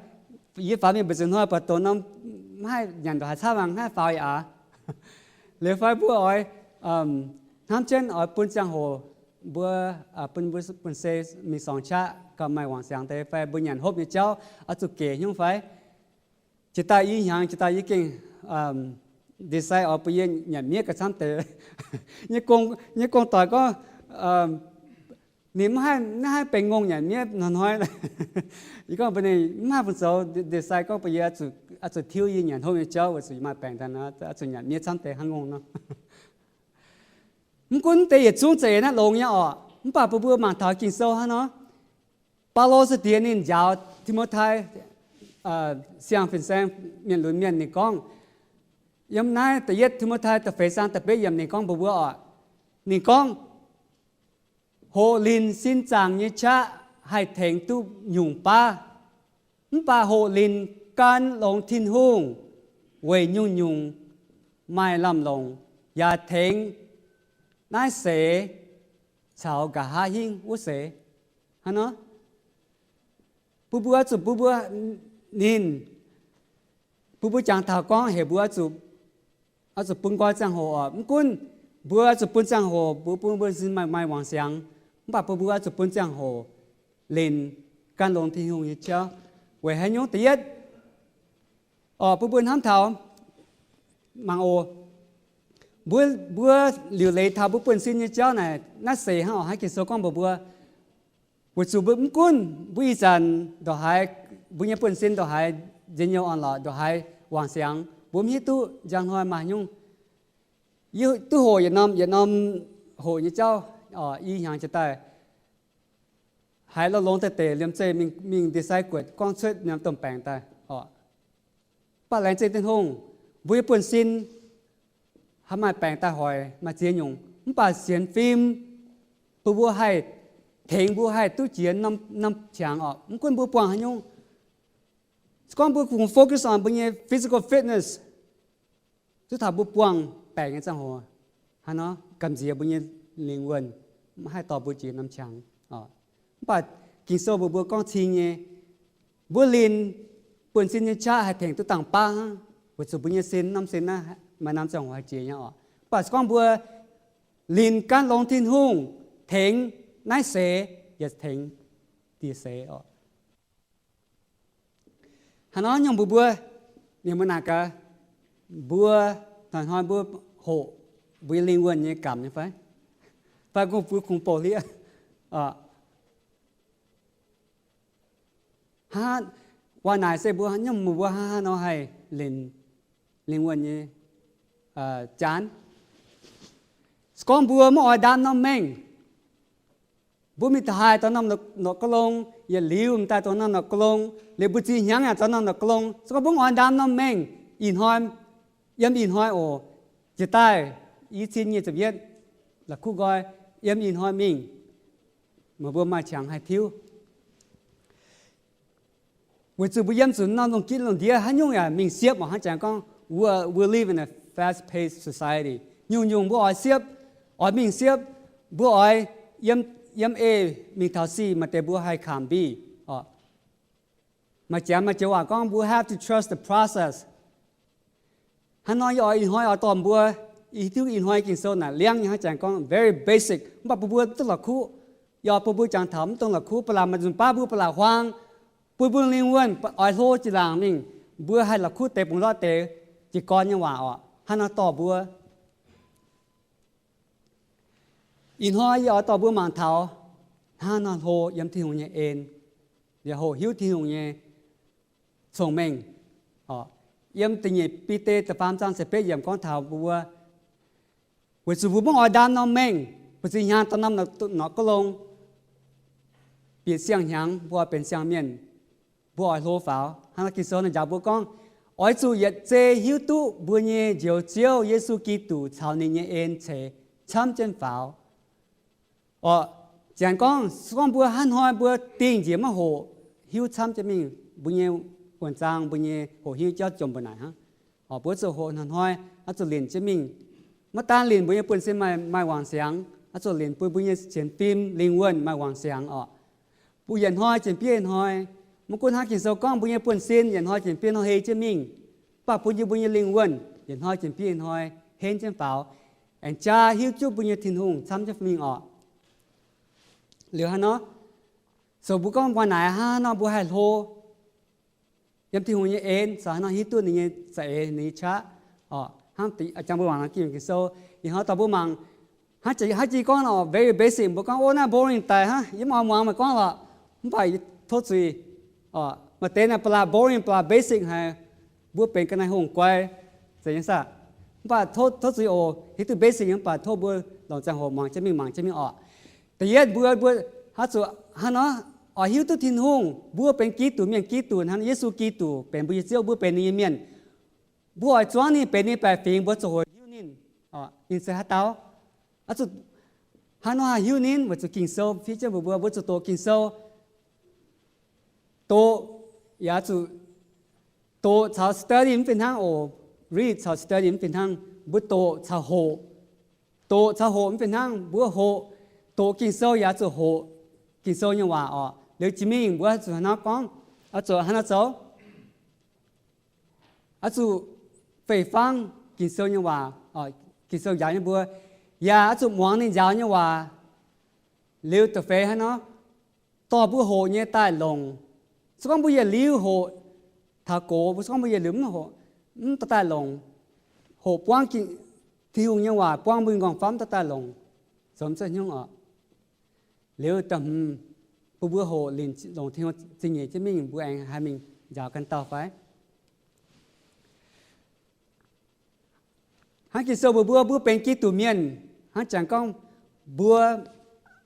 Yie faaux mingh mbu'ziex hnoi baac dongh norm mv haih nyanc ndongc haaix camv, mangc haih faaux yaac aqc. Liuz fai mbuo oix hnamv jienv oix bun ziangh hoc mbuo, bun mbuo buonv-sin mingh sorngx qaqv gauh maaih wangc siangx deix, fai mbuo nyanc hopv nyei jauv oix zuqc gec nyungc fai? Jiex daaih i hnyangx jiex daaih yie gengh decide oix bun yie nyanc miev gauh camv deix. Nyei gong, nyei gong-doic gorngv, ninh mv haih, mv haih benx ngongh nyanc miev hnoi-hnoi. Yie gorngv mbuox ninh mv haih fungc zoux, decide gorngv bun yie oix zuqc tiuv yie nyanc hopv nyei jauv weic zuqc yie maaih baengc daaih nor, oix zuqc nyanc miev camv deix hnangv ngongh nor. Mv gunv deix yietc zungv za'eix naaiv longx nyei orqc, mv baac bun mbuo mangc taux Ging-Sou hnangv nor. Baulo se diex ninh njaaux Ti^mo^tai, siang-fin-saeng mienh lunx mienh, ninh gorngv, yiem naaiv da'yietv Ti^mo^tai da'feix zaang da'betv yiemc ninh gorngv mbuox mbuo orqc, ninh gorngv, hoqc linc sin zaangc nyei qaqv haih tengx duqv nyungc baav, mv baac hoqc linc gan longx Tin-Hungh weic nyungc-nyungc maaih lamh longc, yaac tengx naaiv seix caux nqa'haav hingv wuov seix. Hnangv nor, bun mbuo zuqc bun mbuo, ninh, bun mbuo jangx taux gorngv heuc mbuo oix zuqc bun nqoi ziangh hoc orqc. Mv gunv mbuo oix zuqc bun ziangh hoc mbuo bun mbuo sin maaih, maaih wangc siangx, mv baac bun mbuo oix zuqc bun ziangh hoc linc gan longx Tin-Hungh nyei jauv. Weic haaix nyungc? Da'yietv, orqc, bun mbuo hnamv taux, mangc oc, mbuo, mbuo liuc leiz taux mbuo buonv-sin nyei jauv naaic, naaiv seix hnangv orqc, hnangv Ging-Sou gorngv mbuox mbuo, weic zuqc mbuo mv gunv mbuo ih zanc ndongc haaix, mbuo nyei buonv-sin ndongc haaix njien-youh orn-lorqc, ndongc haaix wangc siangx, mbuo mv hiuv duqv njang hnoi maaih nyungc. Yie duqv hoqc yietc norm, yietc norm hoqc nyei jauv, i hnyangx jiex daaih haiz longx-longx deix deix liemh zeih mingh, mingh ndie-sai guoqv gorngv cuotv norm domh baengc daaih orqc. Mv baac laengz zingh Tin-Hungh, mbuo nyei buonv-sin haih maaih baengc daaih hoic, maaih ziex nyungc, mv baac sienx fim bun mbuo haih, tengx mbuo haih duqv jiex norm qangx orqc. Mv gunv mbuo buangh haaix nyungc, se gorngv mbuo kungx focus on mbuo nyei physical fitness, zuov taux mbuo buangh baengc nyei ziangh hoc, haaix nor gamh nziex mbuo nyei lingh wuonh, mv haih dorh mbuo jiex norm qangx. Mv baac Ging-Sou mbuox mbuo gorngv cing nyei, mbuo linc buonv-sin nyei qaqv haih tengx duqv dangh baav hnangv, weic zuqc mbuo nyei sin, norm sin naaiv maaih norm ziangh hoc haih jiex nyei orqc. Mv baac se gorngv mbuo linc gan longx Tin-Hungh, tengx naaiv seix yaac tengx dieh seix orqc. Haaix nor nyungc mbuox mbuo, mienh mbuo naaic gaax, mbuo hnoi-hnoi mbuo hoqc mbuo nyei lingh wuonh nyei gamh nyei fai? Fai mbuo kungx bouh hlieqv? Hnangv waac naaic se mbuo nyungc mbuox mbuo hnangv haaix nor haih linc lingh wuonh nyei jaanv. Se gorngv mbuo maiv oix ndaam norm mengh, mbuo mingh daaih haaix dauh norm norqc ga'long, yietc liuz mingh daaih dongh norm norqc ga'long, liuz mbuo ziex hnyangx yaac dongh norm norqc ga'long. Se gorngv mbuo mv oix ndaam norm mengh, ih hnoi, yiem ih hnoi oc, jiex daaih i cin nyic ziepc yietv, la'kuqv nqoi, yiem ih hnoi mingh, meih mbuo maaih qangx haih tiuv. Weic zuqc mbuo yiem zuqc norm lungh gitv lungh ndiev haaix nyungc yaac mingh siepv orqc. Hnangv jangx gorngv, we, we live in a fast-paced society. Nyungc-nyungc mbuo oix siepv, oix mingh siepv, mbuo oix yiem, yiem eix mingh taux sic maaih deix mbuo haih kamx mbiv orqc. Maaih jaax maaih joux waac gorngv, we have to trust the process. Hnangv nor yie oix ih hnoi oix dorh mbuo, i hiuv duqv ih hnoi Ging-Sou naaic liangv nyei, hnangv jangx gorngv very basic, mv baac bun mbuo duqv la'kuqv. Yie oix bun mbuo jangx taux mv dongh la'kuqv, ba'laqc maaih nzunc baav mbuo ba'laqc huaang, bun mbuo lingh wuonh oix hlo jiex laangc mingh, mbuo haih la'kuqv deix bungx ndortv deix jiez gorn nyei waac orqc. hnangv nor dorh mbuo. Ih hnoi yie oix dorh mbuo mangc taux hnangv nor hlo yiem Tin-Hungh nyei en, yaac hoqc hiuv Tin-Hungh nyei cong-mengh. Yiem da'nyeic Bide da'faam zaang ziepc betv yiemc gorngv taux mbuo, weic zuqc mbuo maiv oix ndaam norm mengh, mbu'ziex hnyangx dorh norm norqc ga'long, bieqc siang-hnyangx mbuo oix benx siang-mienh, mbuo oix hlo faaux. Hnangv naaiv Ging-Sou naaiv njaaux mbuo gorngv, oix zuqc yietc zei hiuv duqv mbuo nyei Njoux Ziouv Yesu Giduc caux ninh nyei en ceix camv jienv faaux. Orqc, janx gorngv, se gorngv mbuo hnangv hnoi mbuo dingh njiec maiv hoqc hiuv camv jienv mingh, mbuo nyei wuonh zaang, mbuo nyei hoqc hiuv jauv jomc mbu'naaic hnangv. Orqc, mbuo zuqc hoqc hnoi-hnoi, oix zuqc linc jienv mingh. Maiv daan linc mbuo nyei buonv-sin maaih, maaih wangc siangx, oix zuqc linc bun mbuo nyei sienx fim lingh wuonh maaih wangc siangx orqc. Mbuo yietc hnoi jiex bieiv hnoi, maiv gunv hnangv Ging-Sou gorngv mbuo nyei buonv-sin yietc hnoi jiex bieiv hnoi hei jienv mingh, mv baac bun yie mbuo nyei lingh wuonh yietc hnoi jiex bieiv hnoi henv jienv faaux, aengx jaa hiuv duqv mbuo nyei Tin-Hungh camv jienv mingh orqc. Liuz hnangv nor, so mbuo gorngv maaih naaic hnangv nor mbuo haih hlo yiem Tin-Hungh nyei en, so hnangv nor hiuv duqv ninh nyei za'eix, ninh nyei qaqv. Orqc, hnangv jangx mbuo mangc Ging-Sou, ih hnoi dorh mbuo mangc hnangv jiex, hnangv jiex gorngv orqc, very basic, mbuo gorngv, o, naaiv boring daic hnangv, yie mv oix muangx meih gorngv lorqc. Mv baac tov zuiz, orqc, maaih deix naaiv ba'laqc boring, ba'laqc basic haic, mbuo benx ga'naaiv hungh guai, zeiz nyei saah? Mv baac tov, tov zuiz oc, hiuv duqv basic mv baac tov mbuo longc ziangh hoc muangx jienv mingh, mangc jienv mingh orqc. Da'yietv mbuo, mbuo haih zuqc hnangv nor oix hiuv duqv Tin-Hungh, mbuo benx Giduc mienh, Giduc hnangv, Yesu Giduc benx mbuo nyei Ziouv, mbuo benx ninh nyei mienh. Mbuo oix zuangv ninh benx ninh baeqc fingx, mbuo zuqc hoqc hiuv ninh. Ninh se haaix dauh? Oix zuqc hnangv nor haih hiuv ninh weic zuqc Ging-Sou fiev jienv mbuox mbuo, mbuo zuqc doqc Ging-Sou. Doqc, yaac zuqc doqc caux study mv fih hnangv oc. Read caux study mv fih hnangv. Mbuo doqc caux hoqc. Doqc caux hoqc mv fih hnangv. Mbuo hoqc, doqc Ging-Sou yaac zuqc hoqc Ging-Sou nyei waac orqc. Liuz jiex mingh mbuo zuqc hnangv nor gorngv, oix zuqc hnangv nor zoux. Oix zuqc fei-fangv Ging-Sou nyei waac, Ging-Sou njaaux nyei mbuo, yaac oix zuqc muangx ninh njaaux nyei waac. Liuz da'feix hnangv nor, dorh mbuo hoqc nyei daaih longc. Se gorngv mbuo yietc liuz hoqc taux gox, mbuo se gorngv mbuo yietc liuz mv hoqc, mv dorh daaih longc. Hoqc buangv Tin-Hungh nyei waac buangv mbuo nqorngv-famv dorh daaih longc, zoux mv cuotv hnyouv orqc. Liuz da'hmz, bun mbuo hoqc linc longc Tin-Hungh zingh nyeic jienv mingh, mbuo aengx haih mingh njaaux ganh dauh fai? Hnangv Ging-Sou mbuox mbuo, mbuo benx Giduc mienh, hnangv jangx gorngv mbuo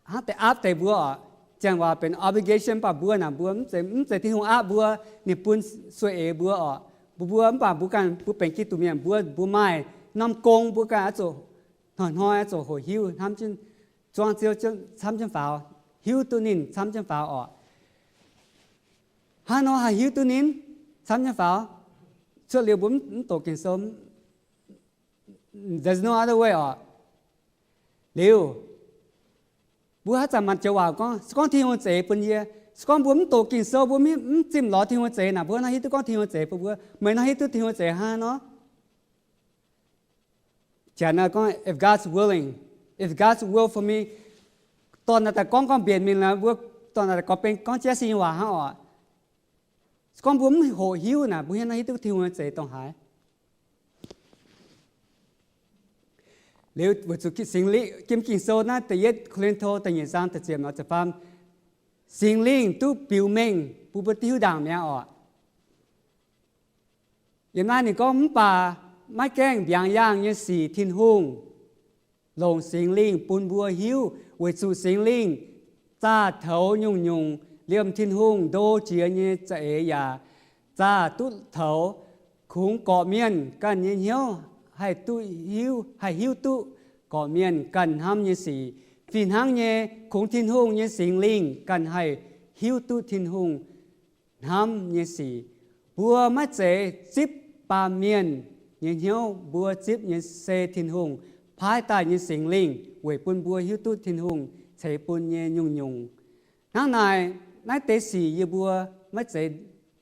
hnangv deix aapv deix mbuo orqc. Janx waac benx obligation, mv baac mbuo naaic mbuo mv zeiz, mv zeiz Tin-Hungh aapv mbuo, ninh bun sueih eix mbuo orqc. Mbuo, mbuo mv baac mbuo ganh mbuo benx Giduc mienh, mbuo, mbuo maaih norm gong, mbuo ganh oix zuqc hnoi-hnoi oix zuqc hoqc hiuv hnamv jienv, zuangx Ziouv camv jienv faaux, hiuv duqv ninh camv jienv faaux orqc. Hnangv nor haih hiuv duqv ninh camv jienv faaux, cuotv liuz mbuo mv doqc Ging-Sou, there's no other way orqc. Liuz, mbuo haaix zanc maaih joux waac gorngv, se gorngv Tin-Hungh zeix bun yie, se gorngv mbuo mv doqc Ging-Sou, mbuo mv zimh lorz Tin-Hungh zeix naaic, mbuo nor hiuv duqv gorngv Tin-Hungh zeix bun mbuo, meih nor hiuv duqv Tin-Hungh zeix hnangv nor. Janx gorngv, if God's willing, if God's will for me, dorh naaic daaih gorngv gorngv mbienc mingh, mbuo dorh naaic daaih gorngv benx gorngv jaav sin nyei waac hnangv orqc. Se gorngv mbuo mv hoqc hiuv naaic, mbuo hnangv nor hiuv duqv Tin-Hungh nyei zeix dongh haaix? Liuz weic zuqc Singx Lingh, Ging-Sou naaiv da'yietv Ko^lin^to da'nyeic zaang da'ziepc nor ziepc faam, Singx Lingh duqv biux mengh bun mbuo hiuv ndaangc mi'aqv orqc. Yiem naaiv ninh gorngv, mv baac maiv gaengh mbiaangx yaangh nyei sic Tin-Hungh longc Singx Lingh bun mbuo hiuv, weic zuqc Singx Lingh zaah toux nyungc-nyungc liemh Tin-Hungh ndo jiex nyei za'eix yaac zaah duqv toux. Kungx gorqv-mienh ganh nyei hnyouv haih duqv hiuv, haih hiuv duqv gorqv-mienh ganh hnamv nyei sic. Fih hnangv nyei, kungx Tin-Hungh nyei Singx Lingh ganh haih hiuv duqv Tin-Hungh hnamv nyei sic. Mbuo maiv zeiz zipv baamh mienh nyei hnyouv, mbuo zipv nyei se Tin-Hungh paaiv daaih nyei Singx Lingh weic bun mbuo hiuv duqv Tin-Hungh ceix bun nyei nyungc-nyungc. Hnangv naaic, naaiv deix sic yie mbuo maiv zeiz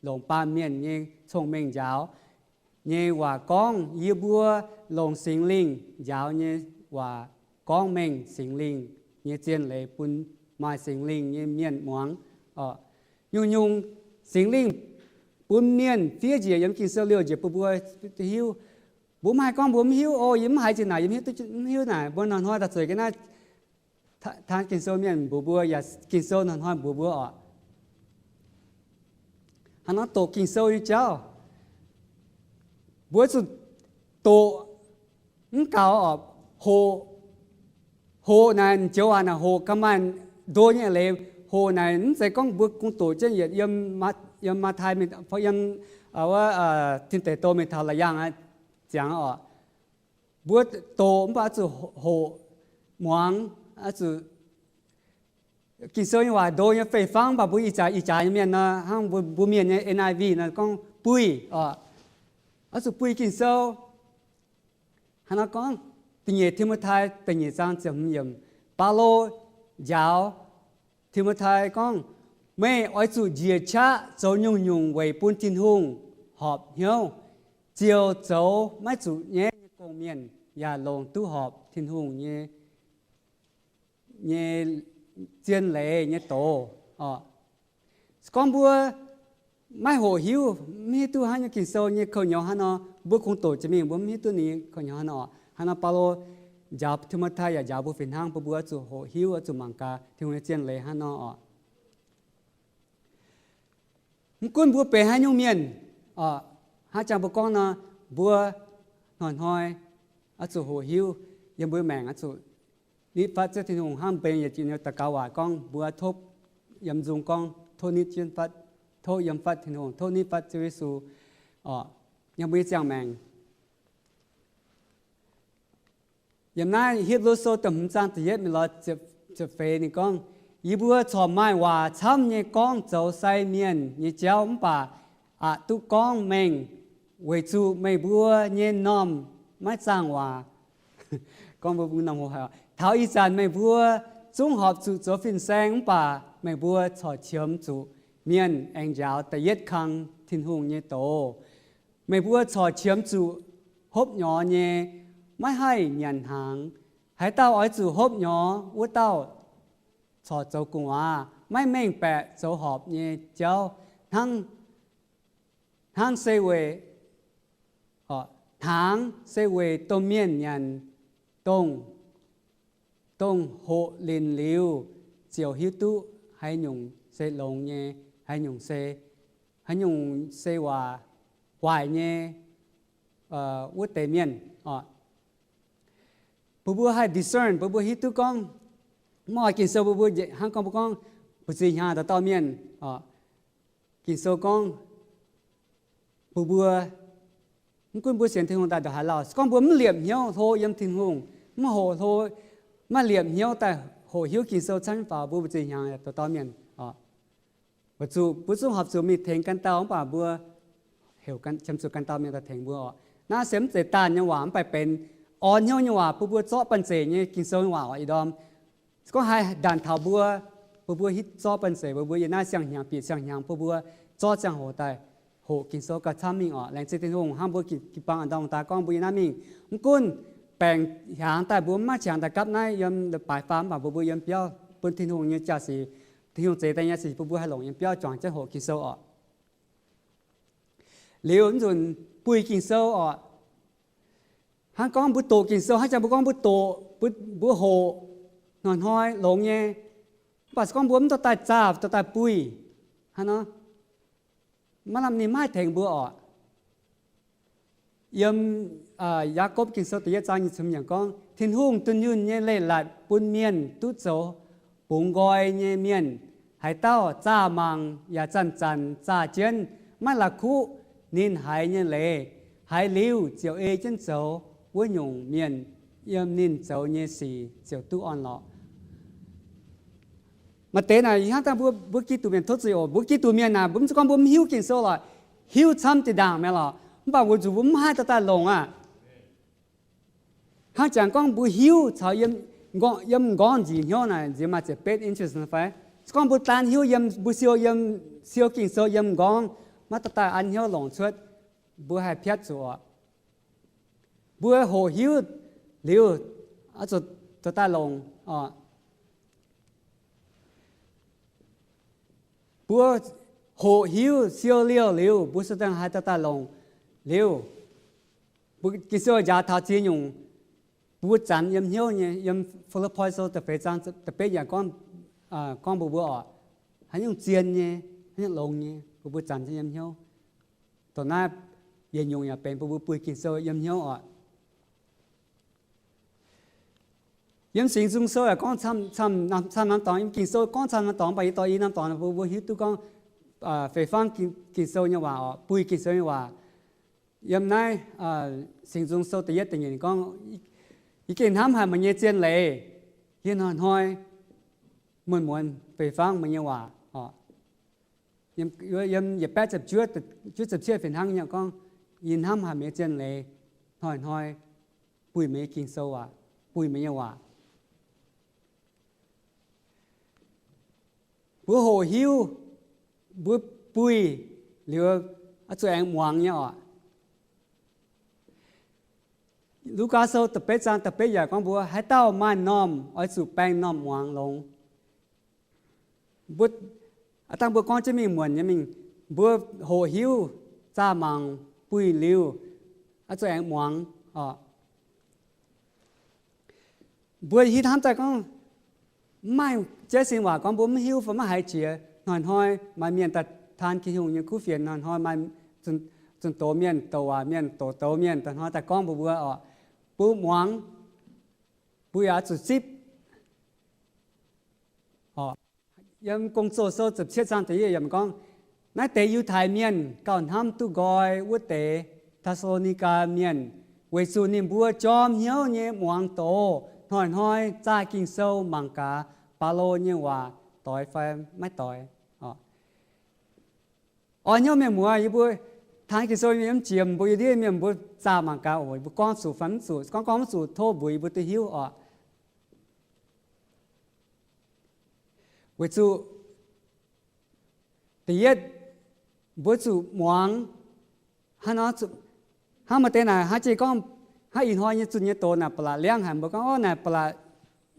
longc baamh mienh nyei cong-mengh njaaux nyei waac gorngv. Yie mbuo longc Singx Lingh njaaux nyei waac gorngv mengh Singx Lingh nyei zien leiz bun maaih Singx Lingh nyei mienh muangx. Nyungc-nyungc Singx Lingh bun mienh fiev njiec yiem Ging-Sou liouh njiec bun mbuo hiuv. Mbuo mv haih gorngv mbuo mv hiuv, o, yie mv haiz zinh naaic, yie mv hiuv, mv hiuv naaic. Mbuo hnoi-hnoi daaih zueiz ga'naaiv taan Ging-Sou mienh mbuox mbuo, yaac Ging-Sou hnoi-hnoi mbuox mbuo oc. Hnangv nor doqc Ging-Sou nyei jauv, mbuo zuqc doqc mv gaux oc. Hoqc, hoqc naaic joux waac naaic hoqc ga'maaih ndo nyei eix leiz. Hoqc naaic mv zeiz gorngv mbuo kungx doqc jienv yietc yiem, yiem Matv^tai, yiem wuov Tin Deic Douh mingh taux La'yaangh ziangx oc. Mbuo doqc mv baac oix zuqc hoqc muangx, oix zuqc Ging-Sou nyei waac ndo nyei fei-fangv, mv baac mbuo ih jaax ih jaax nyei mienh nor, hnangv mbuo, mbuo mienh nyei N I V nor gorngv buih oc. Oix zuqc buih Ging-Sou. Hnangv nor gorngv, da'nyeic Ti^mo^tai da'nyeic zaang ziepc hmz yiemc, Baulo njaaux Ti^mo^tai gorngv, meih oix zuqc njiec qaqv zoux nyungc-nyungc weic bun Tin-Hungh horpc hnyouv, ziouc zoux maiv zuqc nyaiv nyei gong-mienh, yaac longc duqv horpc Tin-Hungh nyei, nyei zien leiz nyei doz oc. Se gorngv mbuo maiv hoqc hiuv, mv hiuv duqv haaix nyungc Ging-Sou nyei kouv nyouz hnangv nor, mbuo kungx doqc jiex mingh, mbuo mv hiuv duqv ninh kouv nyouz hnangv nor oc. Hnangv nor Baulo njaaux Ti^mo^tai yaac njaaux mbuo fih hnangv, bun mbuo oix zuqc hoqc hiuv, oix zuqc mangc gaax Tin-Hungh nyei zien leiz hnangv nor oc. Mv gunv mbuo benx haaix nyungc mienh oc, hnangv jang mbuo gorngv nor, mbuo hnoi-hnoi oix zuqc hoqc hiuv yiem mbuo maengc, oix zuqc nitv fatv Ziouv Tin-Hungh. Hnangv benx yietc jiex nyei daux gaux waac gorngv, mbuo tov yiem nzung gorngv, tov nitv jienv fatv, tov yiem fatv Tin-Hungh, tov nitv fatv Ziouv Yesu oc, yiem mbuo nyei ziangh maengc. Yiem naaiv Hipv^lu Sou da'hmz zaang da'yietv mingh lorz ziepc feix ninh gorngv, yie mbuo corc maaih waac camv nyei gorngv zoux sai mienh nyei jauv mv baac aqc duqv gorngv mengh, weic zuqc meih mbuo nyei m'normh maiv zaangh waac. Gorngv mbuo m'normh hoqc haic. Taux ih zanc meih mbuo zungv horpc zuqc zoux fin-saeng mv baac meih mbuo corc qiemx zuqc mienh aengx njaaux da'yietv kang Tin-Hungh nyei doz. Meih mbuo corc qiemx zuqc hopv nyorx nyei, maiv haih nyanc hnaangx. Haaix dauh oix zuqc hopv nyorx, wuov dauh corc zoux gu'nguaaz, maiv mengh baeqc zoux horpc nyei jauv. Hnangv, hnangv se weic, hnaangx se weic domh mienh nyanc, dongh, dongh hoqc linc liuz ziouc hiuv duqv haaix nyungc se longx nyei, haaix nyungc se, haaix nyungc se waac waaic nyei wuov deix mienh oc. Bun mbuo haih discern, bun mbuo hiuv duqv gorngv, mv oix Ging-Sou bun mbuo hnangv gorngv mbuo gorngv mbu'ziex hnyangx dauh dauh mienh oc. Ging-Sou gorngv bun mbuo, mv gunv mbuo sienx Tin-Hungh daaih ndongc haaix lauh, se gorngv mbuo mv liepc hnyouv hlo yiem Tin-Hungh, mv hoqc hlo, maiv liepc hnyouv daaih hoqc hiuv Ging-Sou camv faaux, mbuo mbu'ziex hnyangx dauh dauh mienh oc. Weic zuqc mbuo zungv horpc zuqc mingh tengx ganh dauh mv baac mbuo heuc qiemx zuqc ganh dauh mienh daaih tengx mbuo oc. Naaiv se mv zeiz daanh nyei waac mv baac benx orn hnyouv nyei waac bun mbuo zorqv banh zeic nyei Ging-Sou nyei waac oc. Ih ndorm se gorngv haih ndanc taux mbuo, bun mbuo hitv zorqv banh zeic, bun mbuo yiem naaiv siang-hnyangx bieqc siang-hnyangx bun mbuo zorqv ziangh hoc daaih hoqc Ging-Sou gauh camv mingh oc. Laengz zingh Tin-Hungh hnangv mbuo jiu-baang a'ndorm daaih gorngv mbuo yiem naaiv mingh, mv gunv baengc hiaangx daaih mbuo mv maaih qangx daaih gapv naaiv yiem leiz-baaix faam mv baac mbuo mbuo yiem biauv bun Tin-Hungh nyei jaa-sic, Tin-Hungh zeix daaih nyei sic bun mbuo haih longc yiem biauv juangc jienv hoqc Ging-Sou oc. Liuz nzunc buih Ging-Sou oc. Hnangv gorngv mbuo doqc Ging-Sou, hnangv jang mbuo gorngv mbuo doqc, mbuo hoqc, hnoi-hnoi longx nyei. Mv baac se gorngv mbuo mv dorh daaih zaah, dorh daaih buih, hnangv nor, maiv lamh ninh maiv haih tengx mbuo oc. Yiem Yaakopv Ging-Sou da'yietv zaang nyic ziepc hmz yiemc gorngv, Tin-Hungh dunh yunh nyei leiz-latc bun mienh duqv zoux bungx nqoi nyei mienh. Haaix dauh zaah mangc yaac zanc-zanc zaah jienv, maiv la'kuqv ninh haiz nyei leiz, haiz liuz ziouc ei jienv zoux, wuov nyungc mienh yiem ninh zoux nyei sic ziouc duqv orn-lorqc. Maaih deix naaic hnangv dangh mbuo, mbuo Giduc mienh tov zuiz oc. Mbuo Giduc mienh naaic, mbuo mv zeiz gorngv mbuo mv hiuv Ging-Sou lorqc, hiuv camv zinh ndaangc mi'aqv lorqc, mv baac weic zuqc mbuo mv haih dorh daaih longc aqv. Hnangv jangx gorngv mbuo hiuv caux yiem m'nqorngv nzic hnyouv naaic nziex maaih ziepc betv inches nor fai? Se gorngv mbuo daan hiuv yiem, mbuo siou yiem, siou Ging-Sou yiem m'nqorngv, maiv dorh daaih an hnyouv longc cuotv, mbuo haih piatv zuqc oc. Mbuo hoqc hiuv liuz, oix zuqc dorh daaih longc oc. Mbuo hoqc hiuv siou liouh liuz, mbuo se dangh haih dorh daaih longc liuz, Mbuo Ging-Sou njaaux taux ziex nyungc, mbuo zanx yiem hnyouv nyei. Yiem Fi^lipv^poi Sou da'feix zaang da'betv yaac gorngv, gorngv mbuox mbuo oc, haaix nyungc zien nyei, haaix nyungc longx nyei, mbuo mbuo zanx yiem hnyouv. Dongh naaiv yietc nyungc yaac benx mbuo mbuo buih Ging-Sou yiem hnyouv oc. Yiem Singx Nzung Sou yaac gorngv camv, camv norm dorngx, yiem Ging-Sou gorngv camv norm dorngx, mv baac yie dorh i norm dorngx mbuo mbuo hiuv duqv gorngv fei fangv Ging-Sou nyei waac oc, buih Ging-Sou nyei waac. Yiem naaiv Singx Nzung Sou da'yietv da'nyeic ninh gorngv, yie gengh hnamv haic meih nyei zien leiz, yie hnoi-hnoi muonz-muonz fei fangv meih nyei waac oc. Yiem yietc baeqv ziepc juov, juov ziepc cietv fih hnangv nyei gorngv, yie hnamv haic meih nyei zien leiz, hnoi-hnoi buih meih nyei Ging-Sou waac, buih meih nyei waac. Mbuo hoqc hiuv, mbuo buih liuz, oix zuqc aengx muangx nyei oc. Lugaa Sou da'betv zaang da'betv yaac gorngv mbuo, haaix dauh maaih m'normh oix zuqc baeng m'normh muangx longx. Mbuo, aav dangh mbuo gorngv jienv mingh muonc nyei mingh, mbuo hoqc hiuv, zaah mangc, buih liuz, oix zuqc aengx muangx oc. Mbuo hiuv hnamv daaih gorngv, mv maaih jaiv sin waac gorngv mbuo mv hiuv fai maiv haiz jiex. Hnoi-hnoi maaih mienh daaih taan Tin-Hungh nyei kuv fienx, hnoi-hnoi maaih zunh doz mienh, douc waac mienh, douc doz mienh, daaih hnoi daaih gorngv mbuox mbuo oc, mbuo muangx, mbuo yaac oix zuqc zipv. Yiem Gong-Zoh Sou ziepc cietv zaang da'yietv yiemc gorngv, naaiv deix Yiutai Mienh gauh hnamv duqv nqoi wuov deix Te^saa^lo^ni^gaa Mienh, weic zuqc ninh mbuo jorm hnyouv nyei muangx doz, hnoi-hnoi zaah Ging-Sou mangc gaax Baulo nyei waac doix fai maiv doix. Orn hnyouv mienh muoz, yie mbuo taan Ging-Sou yiem jiex, mbuo yiem ndiev mienh mbuo zaah mangc gaax oc, mbuo gorngv zuqc fai mv zuqc. Gorngv gorngv mv zuqc, tov mbuox yie mbuo duqv hiuv oc. Weic zuqc da'yietv, mbuo zuqc muangx hnangv nor, hnangv maaih deix naaic hnangv jiex gorngv, hnangv ih hnoi nyei zunh nyei doz naaic ba'laqc liangv haic, mbuo gorngv, orv, naaic ba'laqc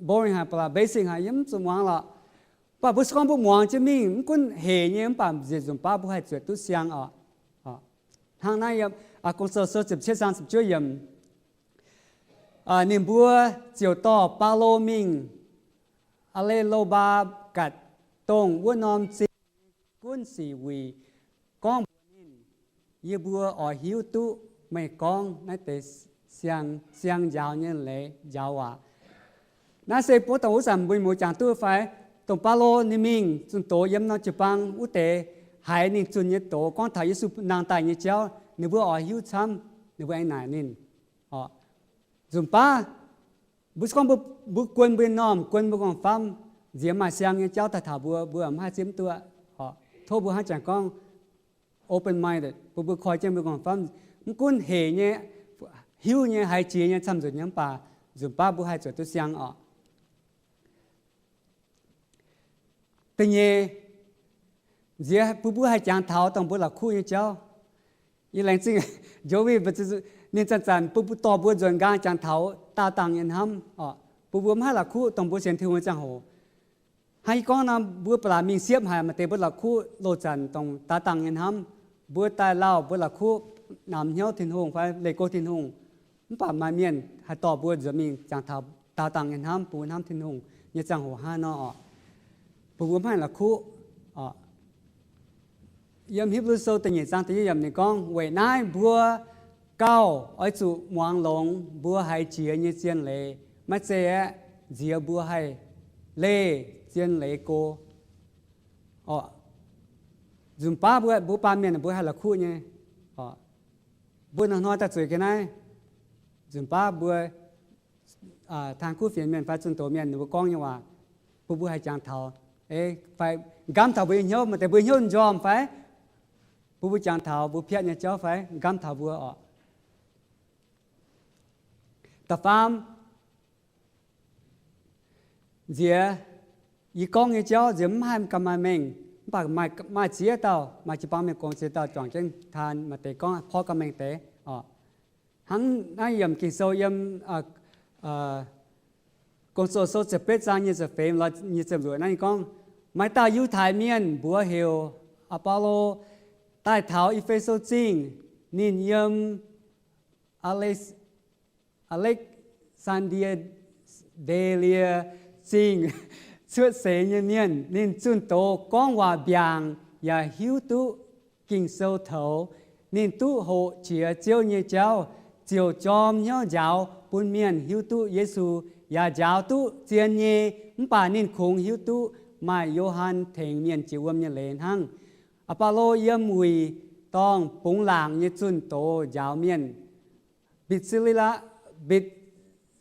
boring haic, ba'laqc basic haic, yie mv zuqc muangx lorqc. Mv baac mbuo se gorngv mbuo muangx jienv mingh, mv gunv hec nyei, mv baac nzunc baav mbuo haih zuotc duqv siang oc. Hnangv naaiv yiem Gong-Zoh Sou ziepc cietv zaang ziepc juov yiemc, ninh mbuo ziouc dorh Baulo mingh Aa^le^lo^mbaa Gatc, dongh wuov norm zingh gunv sic wuic, gorngv mbuox ninh, yie mbuo oix hiuv duqv meih gorngv naaiv deix siang, siang njaaux nyei leiz njaaux waac. Naaiv se mbuo dongh wuov zanc mbuo muoz jangx duqv fai? Dongh Baulo ninh mingh zunh doz yiem norm jiu-baang wuov deix haiz ninh zunh nyei doz gorngv taux Yesu nangh daaih nyei jauv, ninh mbuo oix hiuv camv, ninh mbuo aengx naaic ninh. Nzunc baav mbuo se gorngv mbuo guon mbuo nyei m'normh, guon mbuo m'nqorngv-famv, nziex maaih siang nyei jauv daaih taux mbuo, mbuo mv haih zipv duqv. Tov mbuo hnangv jangx gorngv open-minded, bun mbuo koi jienv mbuo m'nqorngv-famv, mv gunv hec nyei, hiuv nyei, haiz jiex nyei, camv-nzunc nyei, mv baac nzunc baav mbuo haih zuotc duqv siang oc. Da'nyeic, nziex bun mbuo haih jangx taux dongh mbuo la'kuqv nyei jauv. Yie laengz zingh Joey, ninh zanc-zanc bun mbuo, dorh mbuo nzuonx nqaang jangx taux daauh dangh nyei hnamv oc, bun mbuo mv haih la'kuqv dongh mbuo sienx Tin-Hungh nyei ziangh hoc. Hnangv yie gorngv nor, mbuo ba'laqc mingh siepv haic, maaih deix mbuo la'kuqv loz zanc dongh daauh dangh nyei hnamv. Mbuo daaih lauh mbuo la'kuqv namx hnyouv Tin-Hungh fai leih go Tin-Hungh, mv baac maaih mienh haih dorh mbuo nzuonx mingh jangx taux daauh dangh nyei hnamv, bun mbuo hnamv Tin-Hungh nyei ziangh hoc hnangv nor oc, bun mbuo mv haih la'kuqv oc. Yiem Hipv^lu Sou da'nyeic zaang da'yietv yiemc ninh gorngv, weic naaiv mbuo gauh oix zuqc muangx longx mbuo haiz jiex nyei zien leiz, maiv zeiz aeqv, nziex mbuo haih leih zien leiz go. Nzunc baav mbuo, mbuo baamh mienh mbuo haih la'kuqv nyei. Mbuo hnoi-hnoi daaih zueiz ga'naaiv, nzunc baav mbuo taan kuv fienx mienh fai zunh doz mienh ninh mbuo gorngv nyei waac, bun mbuo haih jangx taux, fai nqamv taux mbuo nyei hnyouv, maaih deix mbuo hnyouv njormh fai, bun mbuo jangx taux mbuo piatv nyei jauv fai nqamv taux mbuo oc. Da'faam, nziex yie gorngv nyei jauv nziex mv haih ganh maaih mengh, mv baac maaih ziex dauh, maaih jiu-baang mienh gong ziex dauh juangc jienv taan, maaih deix gorngv porv ganh mengh deix oc. Hnangv naaiv yiemc Ging-Sou yiem Gong-Zoh Sou ziepc betv zaang nyic ziepc feix lorz nyic ziepc luoqc naaiv ninh gorngv, maaih dauh Yiutai Mienh mbuox heuc Apollo daaih taux E^fe^so Zingh. Ninh yiem Alex- Alexandria Delie Zingh cuotv seix nyei mienh. Ninh zunh doz gorngv waac mbiaangc yaac hiuv duqv Ging-Sou toux. Ninh duqv hoqc qiex Ziouv nyei jauv, ziouc jorm hnyouv njaaux bun mienh hiuv duqv Yesu, yaac njaaux duqv zien nyei. Mv baac ninh kungx hiuv duqv maaih Yo^han tengx mienh jiex wuom nyei leiz hnangv. Aa^baa^lo yiem wuic dorngh bungx laangc nyei zunh doz njaaux mienh. Mbitc Sili laa, mbitc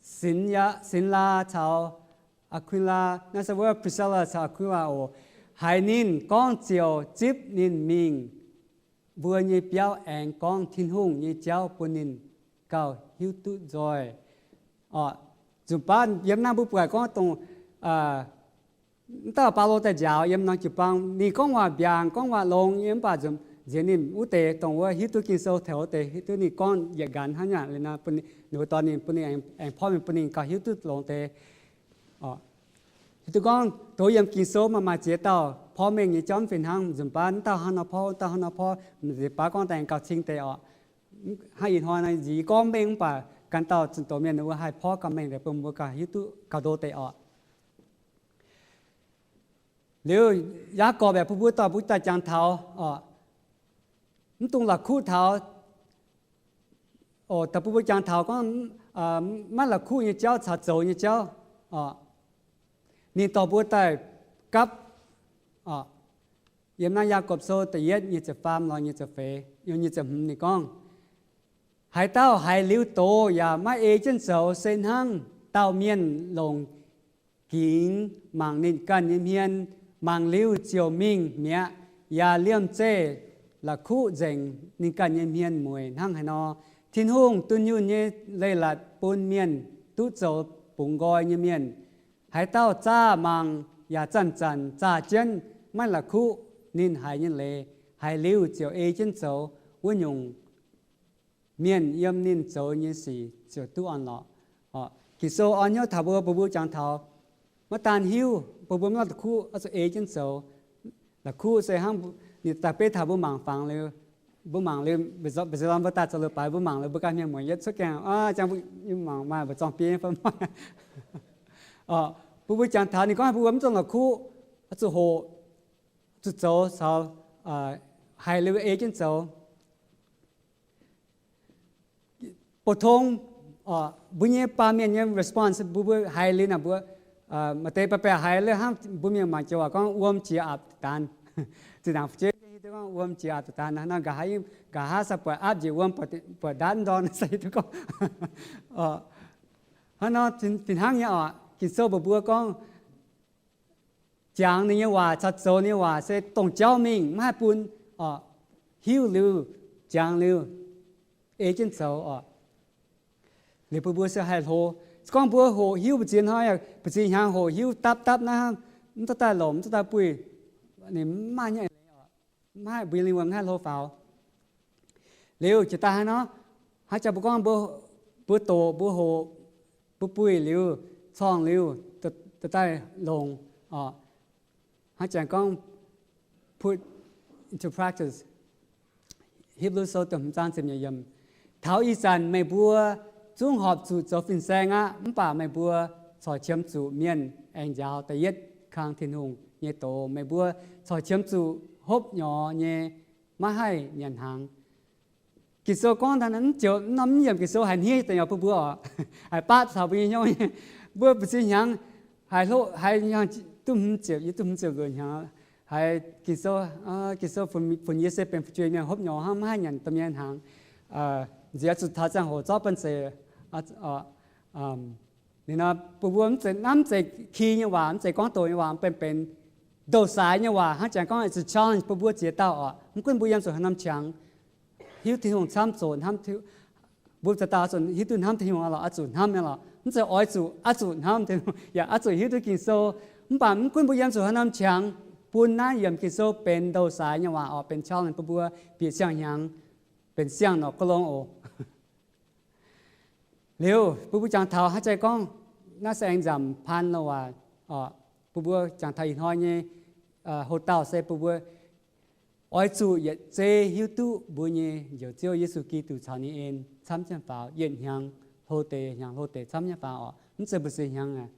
Sinx laa caux Aa^kui laa, naaiv se wuov Priscilla caux Aa^kui laa oc. Haiz ninh gorngv ziouc zipv ninh mingh mbuo nyei biauv aengx gorngv Tin-Hungh nyei jauv bun ninh gauh hiuv duqv nzoih. Nzunc baav yiem naaiv mbuo buatc gorngv dongh mv dauh Baulo daaih njaaux yiem norm jiu-baang, ninh gorngv waac mbiaangc, gorngv waac longx nyei, mv baac nziex ninh wuov deix dongh wuov hiuv duqv Ging-Sou taux wuov deix, hiuv duqv ninh gorngv yietc nqanx hnangv naaic, ninh mbuo dorh ninh, bun ninh aengx porv mengh bun ninh gauh hiuv duqv longx deix. Hiuv duqv gorngv doz yiem Ging-Sou maaih maaih ziex dauh porv mengh nyei jauv mv fih hnangv. Nzunc baav mv dauh hnangv nor porv, mv dauh hnangv nor porv, nzunc baav gorngv daaih aengx gauh cing deix oc. Hnangv ih hnoi nor nziez gorngv mengh mv baac gan dauh zunh doz mienh wuov haih porv gauh mengh deix bun mbuo gauh hiuv duqv gauh ndo deix oc. Liuz Yaagorpc yaac bun mbuo dorh mbuo daaih jangx taux oc, mv dungx la'kuqv taux oc, daaih bun mbuo jangx taux gorngv maiv la'kuqv nyei jauv caux zoux nyei jauv oc. Ninh dorh mbuo daaih gapv oc. Yiem naaiv Yaagorpc Sou da'yietv nyic ziepc faam lorz nyic ziepc feix, nyic ziepc hmz ninh gorngv, haaix dauh haiz liuz doz yaac maiv ei jienv zoux se hnangv dauh mienh longc gingx mangc ninh ganh nyei hmien, mangc liuz ziouc mingh mi'aqv, yaac liemh zeih la'kuqv nzengc ninh ganh nyei hmien mueic hnangv haaix nor. Tin-Hungh dunh yunh nyei leiz-latc bun mienh duqv zoux bungx nqoi nyei mienh. Haaix dauh zaah mangc yaac zanc-zanc zaah jienv maiv la'kuqv ninh haiz nyei leiz, haiz liuz ziouc ei jienv zoux, wuov nyungc mienh yiem ninh zoux nyei sic ziouc duqv orn-lorqc. Ging-Sou orn hnyouv taux mbuo, mbuo, mbuo jangx taux maiv daan hiuv, mbuo, mbuo maiv la'kuqv oix zuqc ei jienv zoux. La'kuqv se hnangv ninh daaih beiv taux mbuo mangc fangx liuz, mbuo mangc liuz, mbuo daaih zoux liuz baaix, mbuo mangc liuz mbuo ganh mienh mueic yietv cuotv gaengh, aa, ziangh mbuo mangc maaih mbu'zorng biei fai mv maaih. Mbuo, mbuo jangx taux ninh gorngv mbuo mv dungx la'kuqv, oix zuqc hoqc, zuqc zoux caux haiz liuz ei jienv zoux. Bou tong mbuo nyei baamh mienh nyei response, mbuo, mbuo haiz liuz naaic mbuo maaih deix baeqc baeqc haiz liuz hnangv mbuo mienh mangc joux waac gorngv wuom jiex aapv daanx. Zinh ndaangc fu'jueiv hiuv duqv gorngv wuom jiex aapv daanx, nqa'haav, nqa'haav sai buatc aapv njiec wuom, buatc ndaatv ndorn sai hiuv duqv gorngv. Hnangv nor fih hnangv nyei oc. Ging-Sou mbuox mbuo gorngv jangx ninh nyei waac caux zoux ninh nyei waac se dongh jauv mingh, maiv haih bun hiuv liuz, jangx liuz, ei jienv zoux oc. Liuz bun mbuo se haih hlo. Se gorngv mbuo hoqc hiuv mbu'ziex hnoi, mbu'ziex hnyangx hoqc hiuv dapv dapv naaiv, mv duqv daaih lomc, mv duqv daaih buih, ninh mv maaih nyei, mv haih mbuo lingh wuonh mv haih hlo faaux. Liuz jiex daaih hnangv nor, hnangv jangx mbuo gorngv mbuo, mbuo doqc, mbuo hoqc, mbuo buih liuz, corngh liuz, daaih longc oc. Hnangv jangx gorngv put into practice. Hipv^lu Sou da'hmz zaang ziepc nyeic yiemc, taux ih zanc meih mbuo zungv horpc zuqc zoux fin-saeng aqv, mv baac meih mbuo corc qiemx zuqc mienh aengx njaaux da'yietv kang Tin-Hungh nyei doz. Meih mbuo corc qiemx zuqc hopv nyorx nyei, maiv haih nyanc hnaangx. Ging-Sou gorngv daaih mv joux norm yiemc Ging-Sou haiz hniev daaih nyei bun mbuo oc, haiz baatv taux mbuo nyei hnyouv nyei. Mbuo mbu'ziex hnyangx haiz hlo, haiz hnyangx duqv hmz ziepc, yie duqv hmz ziepc luoqc hnyangx, haiz Ging-Sou, Ging-Sou funx yie se benx fu'jueiv mienh hopv nyorx hnangv, maiv haih nyanc domh mienh hnaangx. Nziex zuqc taux ziangh hoc zorqv banh zeic. Ninh nor bun mbuo mv zeiz, mv zeiz ki nyei waac, mv zeiz gorngv doqc nyei waac, benx, benx ndouh saaix nyei waac. Hnangv jangx gorngv it's a challenge bun mbuo ziex dauh oc. Mv gunv mbuo yiem zuqc haaix norm qangx, hiuv Tin-Hungh camv zoqc hnamv, mbuo ziex dauh oix zuqc hiuv duqv hnamv Tin-Hungh lorqc, oix zuqc hnamv nyei lorqc. Mv zeiz oix zuqc, oix zuqc hnamv Tin-Hungh, yaac oix zuqc hiuv duqv Ging-Sou. Mv baac mv gunv mbuo yiem zuqc haaix norm qangx, bun naaiv yiemc Ging-Sou benx ndouh saaix nyei waac oc, benx challenge bun mbuo bieqc siang-hnyangx, benx siang-norqc ga'long oc. Liuz bun mbuo jangx taux hnangv jangx gorngv, naaiv se aengx nzamc paan lo waac oc. Bun mbuo jangx taux ih hnoi nyei houx-dauh se bun mbuo Oix zuqc yietc zei hiuv duqv mbuo nyei Njoux Ziouv Yesu Giduc caux ninh en camv jienv faaux, yietc hnyangx hlo deix, hnyangx hlo deix camv jienv faaux oc. Mv zeiz mbu'ziex hnyangx aqv,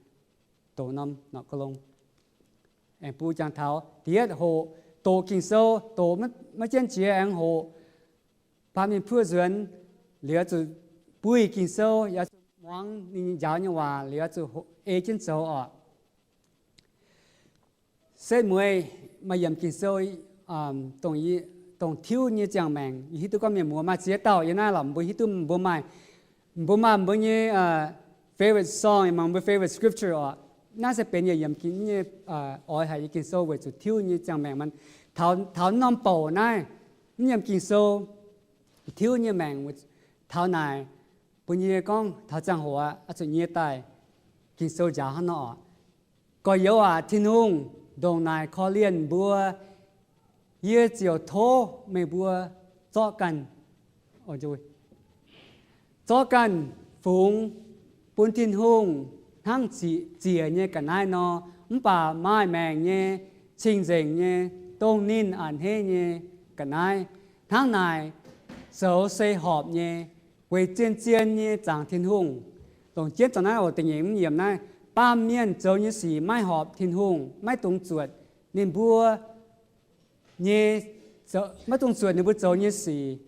doqc norm norqc ga'long. Aengx bun jangx taux da'yietv hoqc doqc Ging-Sou, doqc maiv jienv jiex aengx hoqc. Baamh mienh puoqv nzuonx, liuz zuqc buih Ging-Sou, yaac zuqc muangx ninh njaaux nyei waac, liuz zuqc ei jienv zoux oc. Setv mueiz maaih yiemc Ging-Sou dongh tiuv nyei ziangh maengc. Yie hiuv duqv gorngv mienh muoz maaih ziex dauh yiem naaiv lorqc, mbuo hiuv duqv mbuo maaih, mbuo maaih mbuo nyei favorite song, mbuo favorite scripture oc. Naaiv se benx yietc yiemc nyei oix haic nyei Ging-Sou weic zuqc tiuv nyei ziangh maengc. Taux norm bouc naaiv, mv yiemc Ging-Sou tiuv nyei maengc taux naaic, bun yie gorngv taux ziangh hoc oix zuqc nyie daaih Ging-Sou njaaux hnangv nor oc. Gorx-youz aac, Tin-Hungh ndongc naaic korv-lienh mbuo, yie ziouc tov meih mbuo zorqv ganh, zorqv ganh fungx bun Tin-Hungh hnangv ziec nyei ga'naaiv nor, mv baac maaih maengc nyei, cing-nzengc nyei, dongh ninh a'hneiv nyei ga'naaiv. Hnangv naaic zoux se horpc nyei, weic zien-zien nyei zaangc Tin-Hungh. Longc jienv dongh naaiv oc, da'nyeic yiemc naaiv, baamh mienh zoux nyei sic maiv horpc Tin-Hungh, maiv dungx zuotc ninh mbuo nyei, maiv dungx zuotc ninh mbuo zoux nyei sic,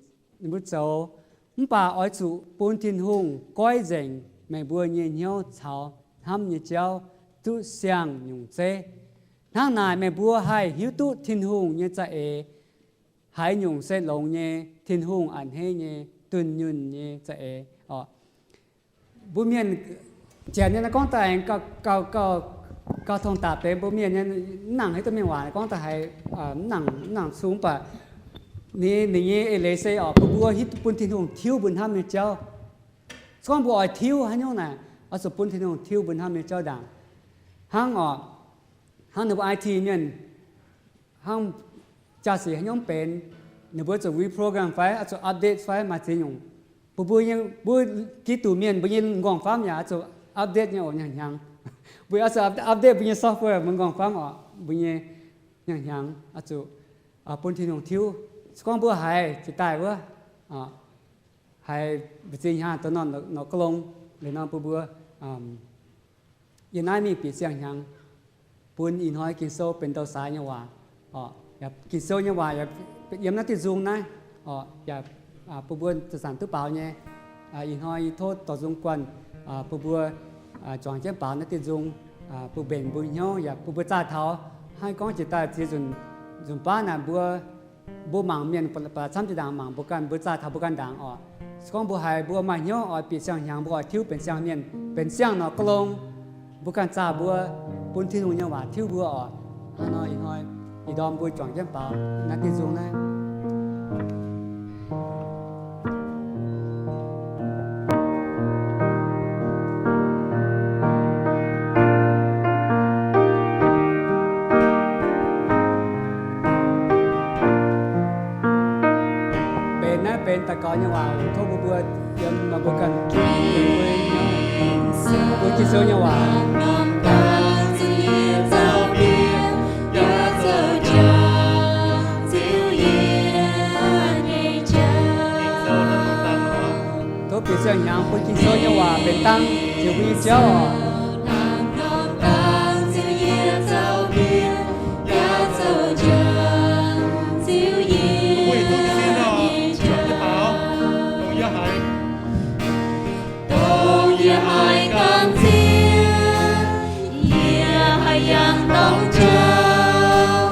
ninh mbuo zoux. Mv baac oix zuqc bun Tin-Hungh goiv nzengc meih mbuo nyei hnyouv caux hnamv nyei jauv duqv siang-nyungc zeiv. Hnangv naaic meih mbuo haih hiuv duqv Tin-Hungh nyei za'eix haaix nyungc se longx nyei, Tin-Hungh a'hneiv nyei, dunh yunh nyei za'eix oc. Mbuo mienh janx nyei naaiv gorngv daaih aengx gauh, gauh tong dapc deix mbuo mienh nyei, mv nangc hiuv duqv mienh waac gorngv daaih haiz mv nangc, mv nangc cun, mv baac ninh, ninh nyei eix leiz se oc, bun mbuo hiuv, bun Tin-Hungh tiuv mbuo hnamv nyei jauv. Se gorngv mbuo oix tiuv haaix nyungc naaic, oix zuqc bun Tin-Hungh tiuv mbuo hnamv nyei jauv ndaangc. Hnangv oc, hnangv ninh mbuo I T mienh, hnangv jaa-sic haaix nyungc benx, ninh mbuo zuqc reprogram fai oix zuqc update fai maaih ziex nyungc. Mbuo, mbuo nyei, mbuo Giduc mienh mbuo nyei m'nqorngv-famv yaac oix zuqc update nyei oc, hnyangx-hnyangx. Mbuo oix zuqc update mbuo nyei software, mbuo m'nqorngv-famv oc, mbuo nyei hnyangx-hnyangx oix zuqc bun Tin-Hungh tiuv. Se gorngv mbuo haiz jiex daaih wuov, haiz mbu'ziex hnyangx dongh norm ga'long, liuz nor bun mbuo yiem naaiv mingh bieqc siang-hnyangx, bun ih hnoi Ging-Sou benx douh saaix nyei waac. Ging-Sou nyei waac yaac yiem naaiv diuh nzung naaiv, yaac bun mbuo zanc-zanc duqv baaux nyei. Ih hnoi yie tov dorh nzung guanh bun mbuo juangc jienv baaux naaiv diuh nzung, bun mbenc mbuo hnyouv yaac bun mbuo zaah taux hnangv gorngv jiex daaih ziex nzunc, nzunc baav naaic mbuo, mbuo mangc mienh ba'laqc camv jiex ndaangc mangc mbuo ganh, mbuo zaah taux mbuo ganh ndaangc oc. Se gorngv mbuo haiz mbuo maaih hnyouv oix bieqc siang-hnyangx, mbuo oix tiuv benx siang mienh, benx siang norqc ga'long, mbuo ganh zaah mbuo, bun Tin-Hungh nyei waac tiuv mbuo oc. Hnangv nor ih hnoi ih ndorm mbuo juangc jienv baaux naaiv diuh nzung naaiv. Benx naaiv benx daux gaux nyei waac, tov mbuo mbuo yiem, mbuo ganh, mbuo Ging-Sou nyei waac. Tov bieqc siang-hnyangx bun Ging-Sou nyei waac benx dangh jiex mbuo nyei jauv oc. Dongh yie haiz gamh nziex, yie haiz yangh dorng jauv,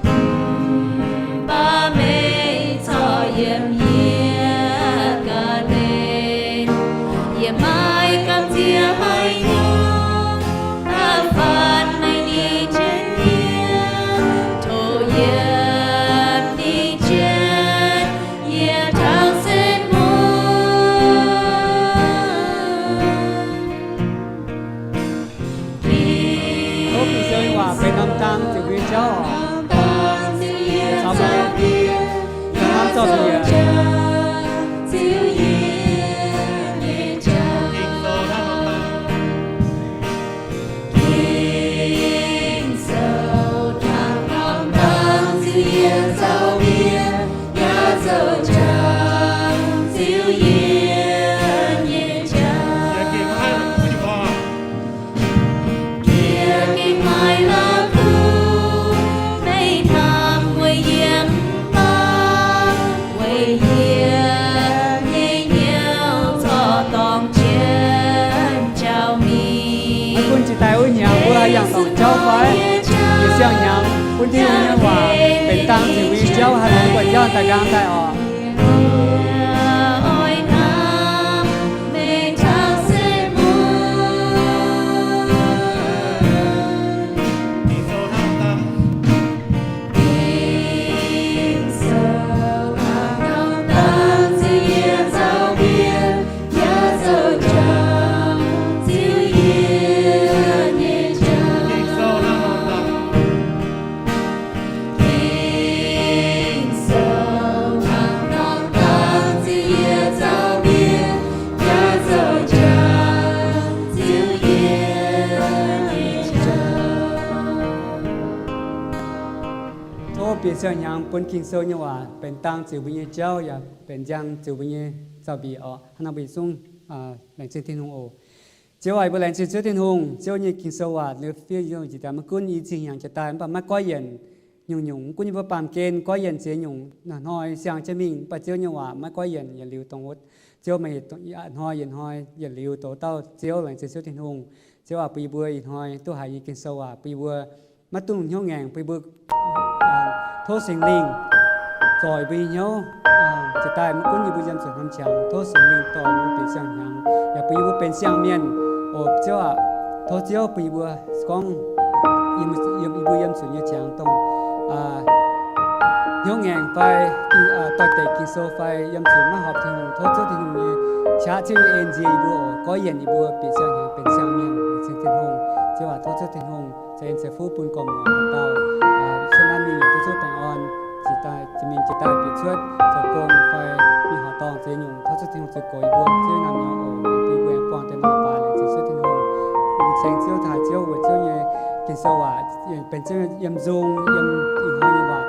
mv baac meih corc yiem yie ga'naaiv deix. Yie maiv gamh nziex haaix nyungc, Yie nyei jauv, yie gengh maaih la'kuqv, meih hnamv weic yie mv baac weic yie nyei hnyouv corc dorngc jienv jauv mingh. Maiv gunv jiex daaih wuov hnyangx mbuo haih yangh dorngc jauv fai? Jiex siang-hnyangx bun Tin-Hungh nyei waac benx dangh ziux mbuo nyei jauv, haaix norm buatc jauv daaih nqaang daaih oc. Tov bieqc siang-hnyangx bun Ging-Sou nyei waac benx dangh ziux mbuo nyei jauv yaac benx njang ziux mbuo nyei zaux-mbiec oc. Hnangv naaiv mbuo yietc zungv laengz zingh Tin-Hungh oc. Ziouv aac, yie mbuo laengz zingh Ziouv Tin-Hungh. Ziouv nyei Ging-Sou waac liuz fiev yie njiec daaih, maiv gunv i cing hnyangx jiex daaih mv baac maiv goiv yienc nyungc-nyungc, mv gunv yie mbuo baamh gen goiv yienc ziex nyungc, hnoi siang jienv mingh, mv baac Ziouv nyei waac maiv goiv yienc, yietc liuz dongh wuov. Ziouv meih hnoi yietc hnoi yietc liuz douz dauh Ziouv. Laengz zingh Ziouv Tin-Hungh. Ziouv aac, bun yie mbuo ih hnoi duqv haiz nyei Ging-Sou waac bun yie mbuo maiv dungx hnyouv ngaengc, bun yie mbuo tov Singx Lingh zorc yie mbuo nyei hnyouv jiex daaih, maiv gunv yie mbuo yiem zuqc hnomv qangx, tov Singx Lingh dorh yie mbuo bieqc siang-hnyangx, yaac bun yie mbuo benx siang-mienh. O Ziouv aac, tov Ziouv bun yie mbuo gorngv yiem, yiem, yie mbuo yiem zuqc nyei qangx dongh hnyouv ngaengc fai doix-dekc Ging-Sou fai yiem zuqc maiv horpc Tin-Hungh, tov Ziouv Tin-Hungh nyei qaqv Ziouv nyei en nzie yie mbuo oc, goiv yienc yie mbuo bieqc siang-hnyangx benx siang-mienh. Laengz zingh Tin-Hungh. Ziouv aac, tov Ziouv Tin-Hungh ceix en ceix fuqv bun gormx muangx dauh dauh. Cuotv naaiv mingh tov Ziouv baengh orn jiex daaih, jiex mingh jiex daaih bieqc cuotv zoux gong fai mingh horqc dorngh ziex nyungc, tov Ziouv Tin-Hungh zuqc goux yie mbuo. Ziouv naamh nyouz oc, bun yie mbuo aengx buangh deix nor baaix. Laengz zingh Ziouv Tin-Hungh. Yie mbuo ceng Ziouv taaih Ziouv weic Ziouv nyei Ging-Sou waac benx Ziouv yiem nzung, yiem ih hnoi nyei waac.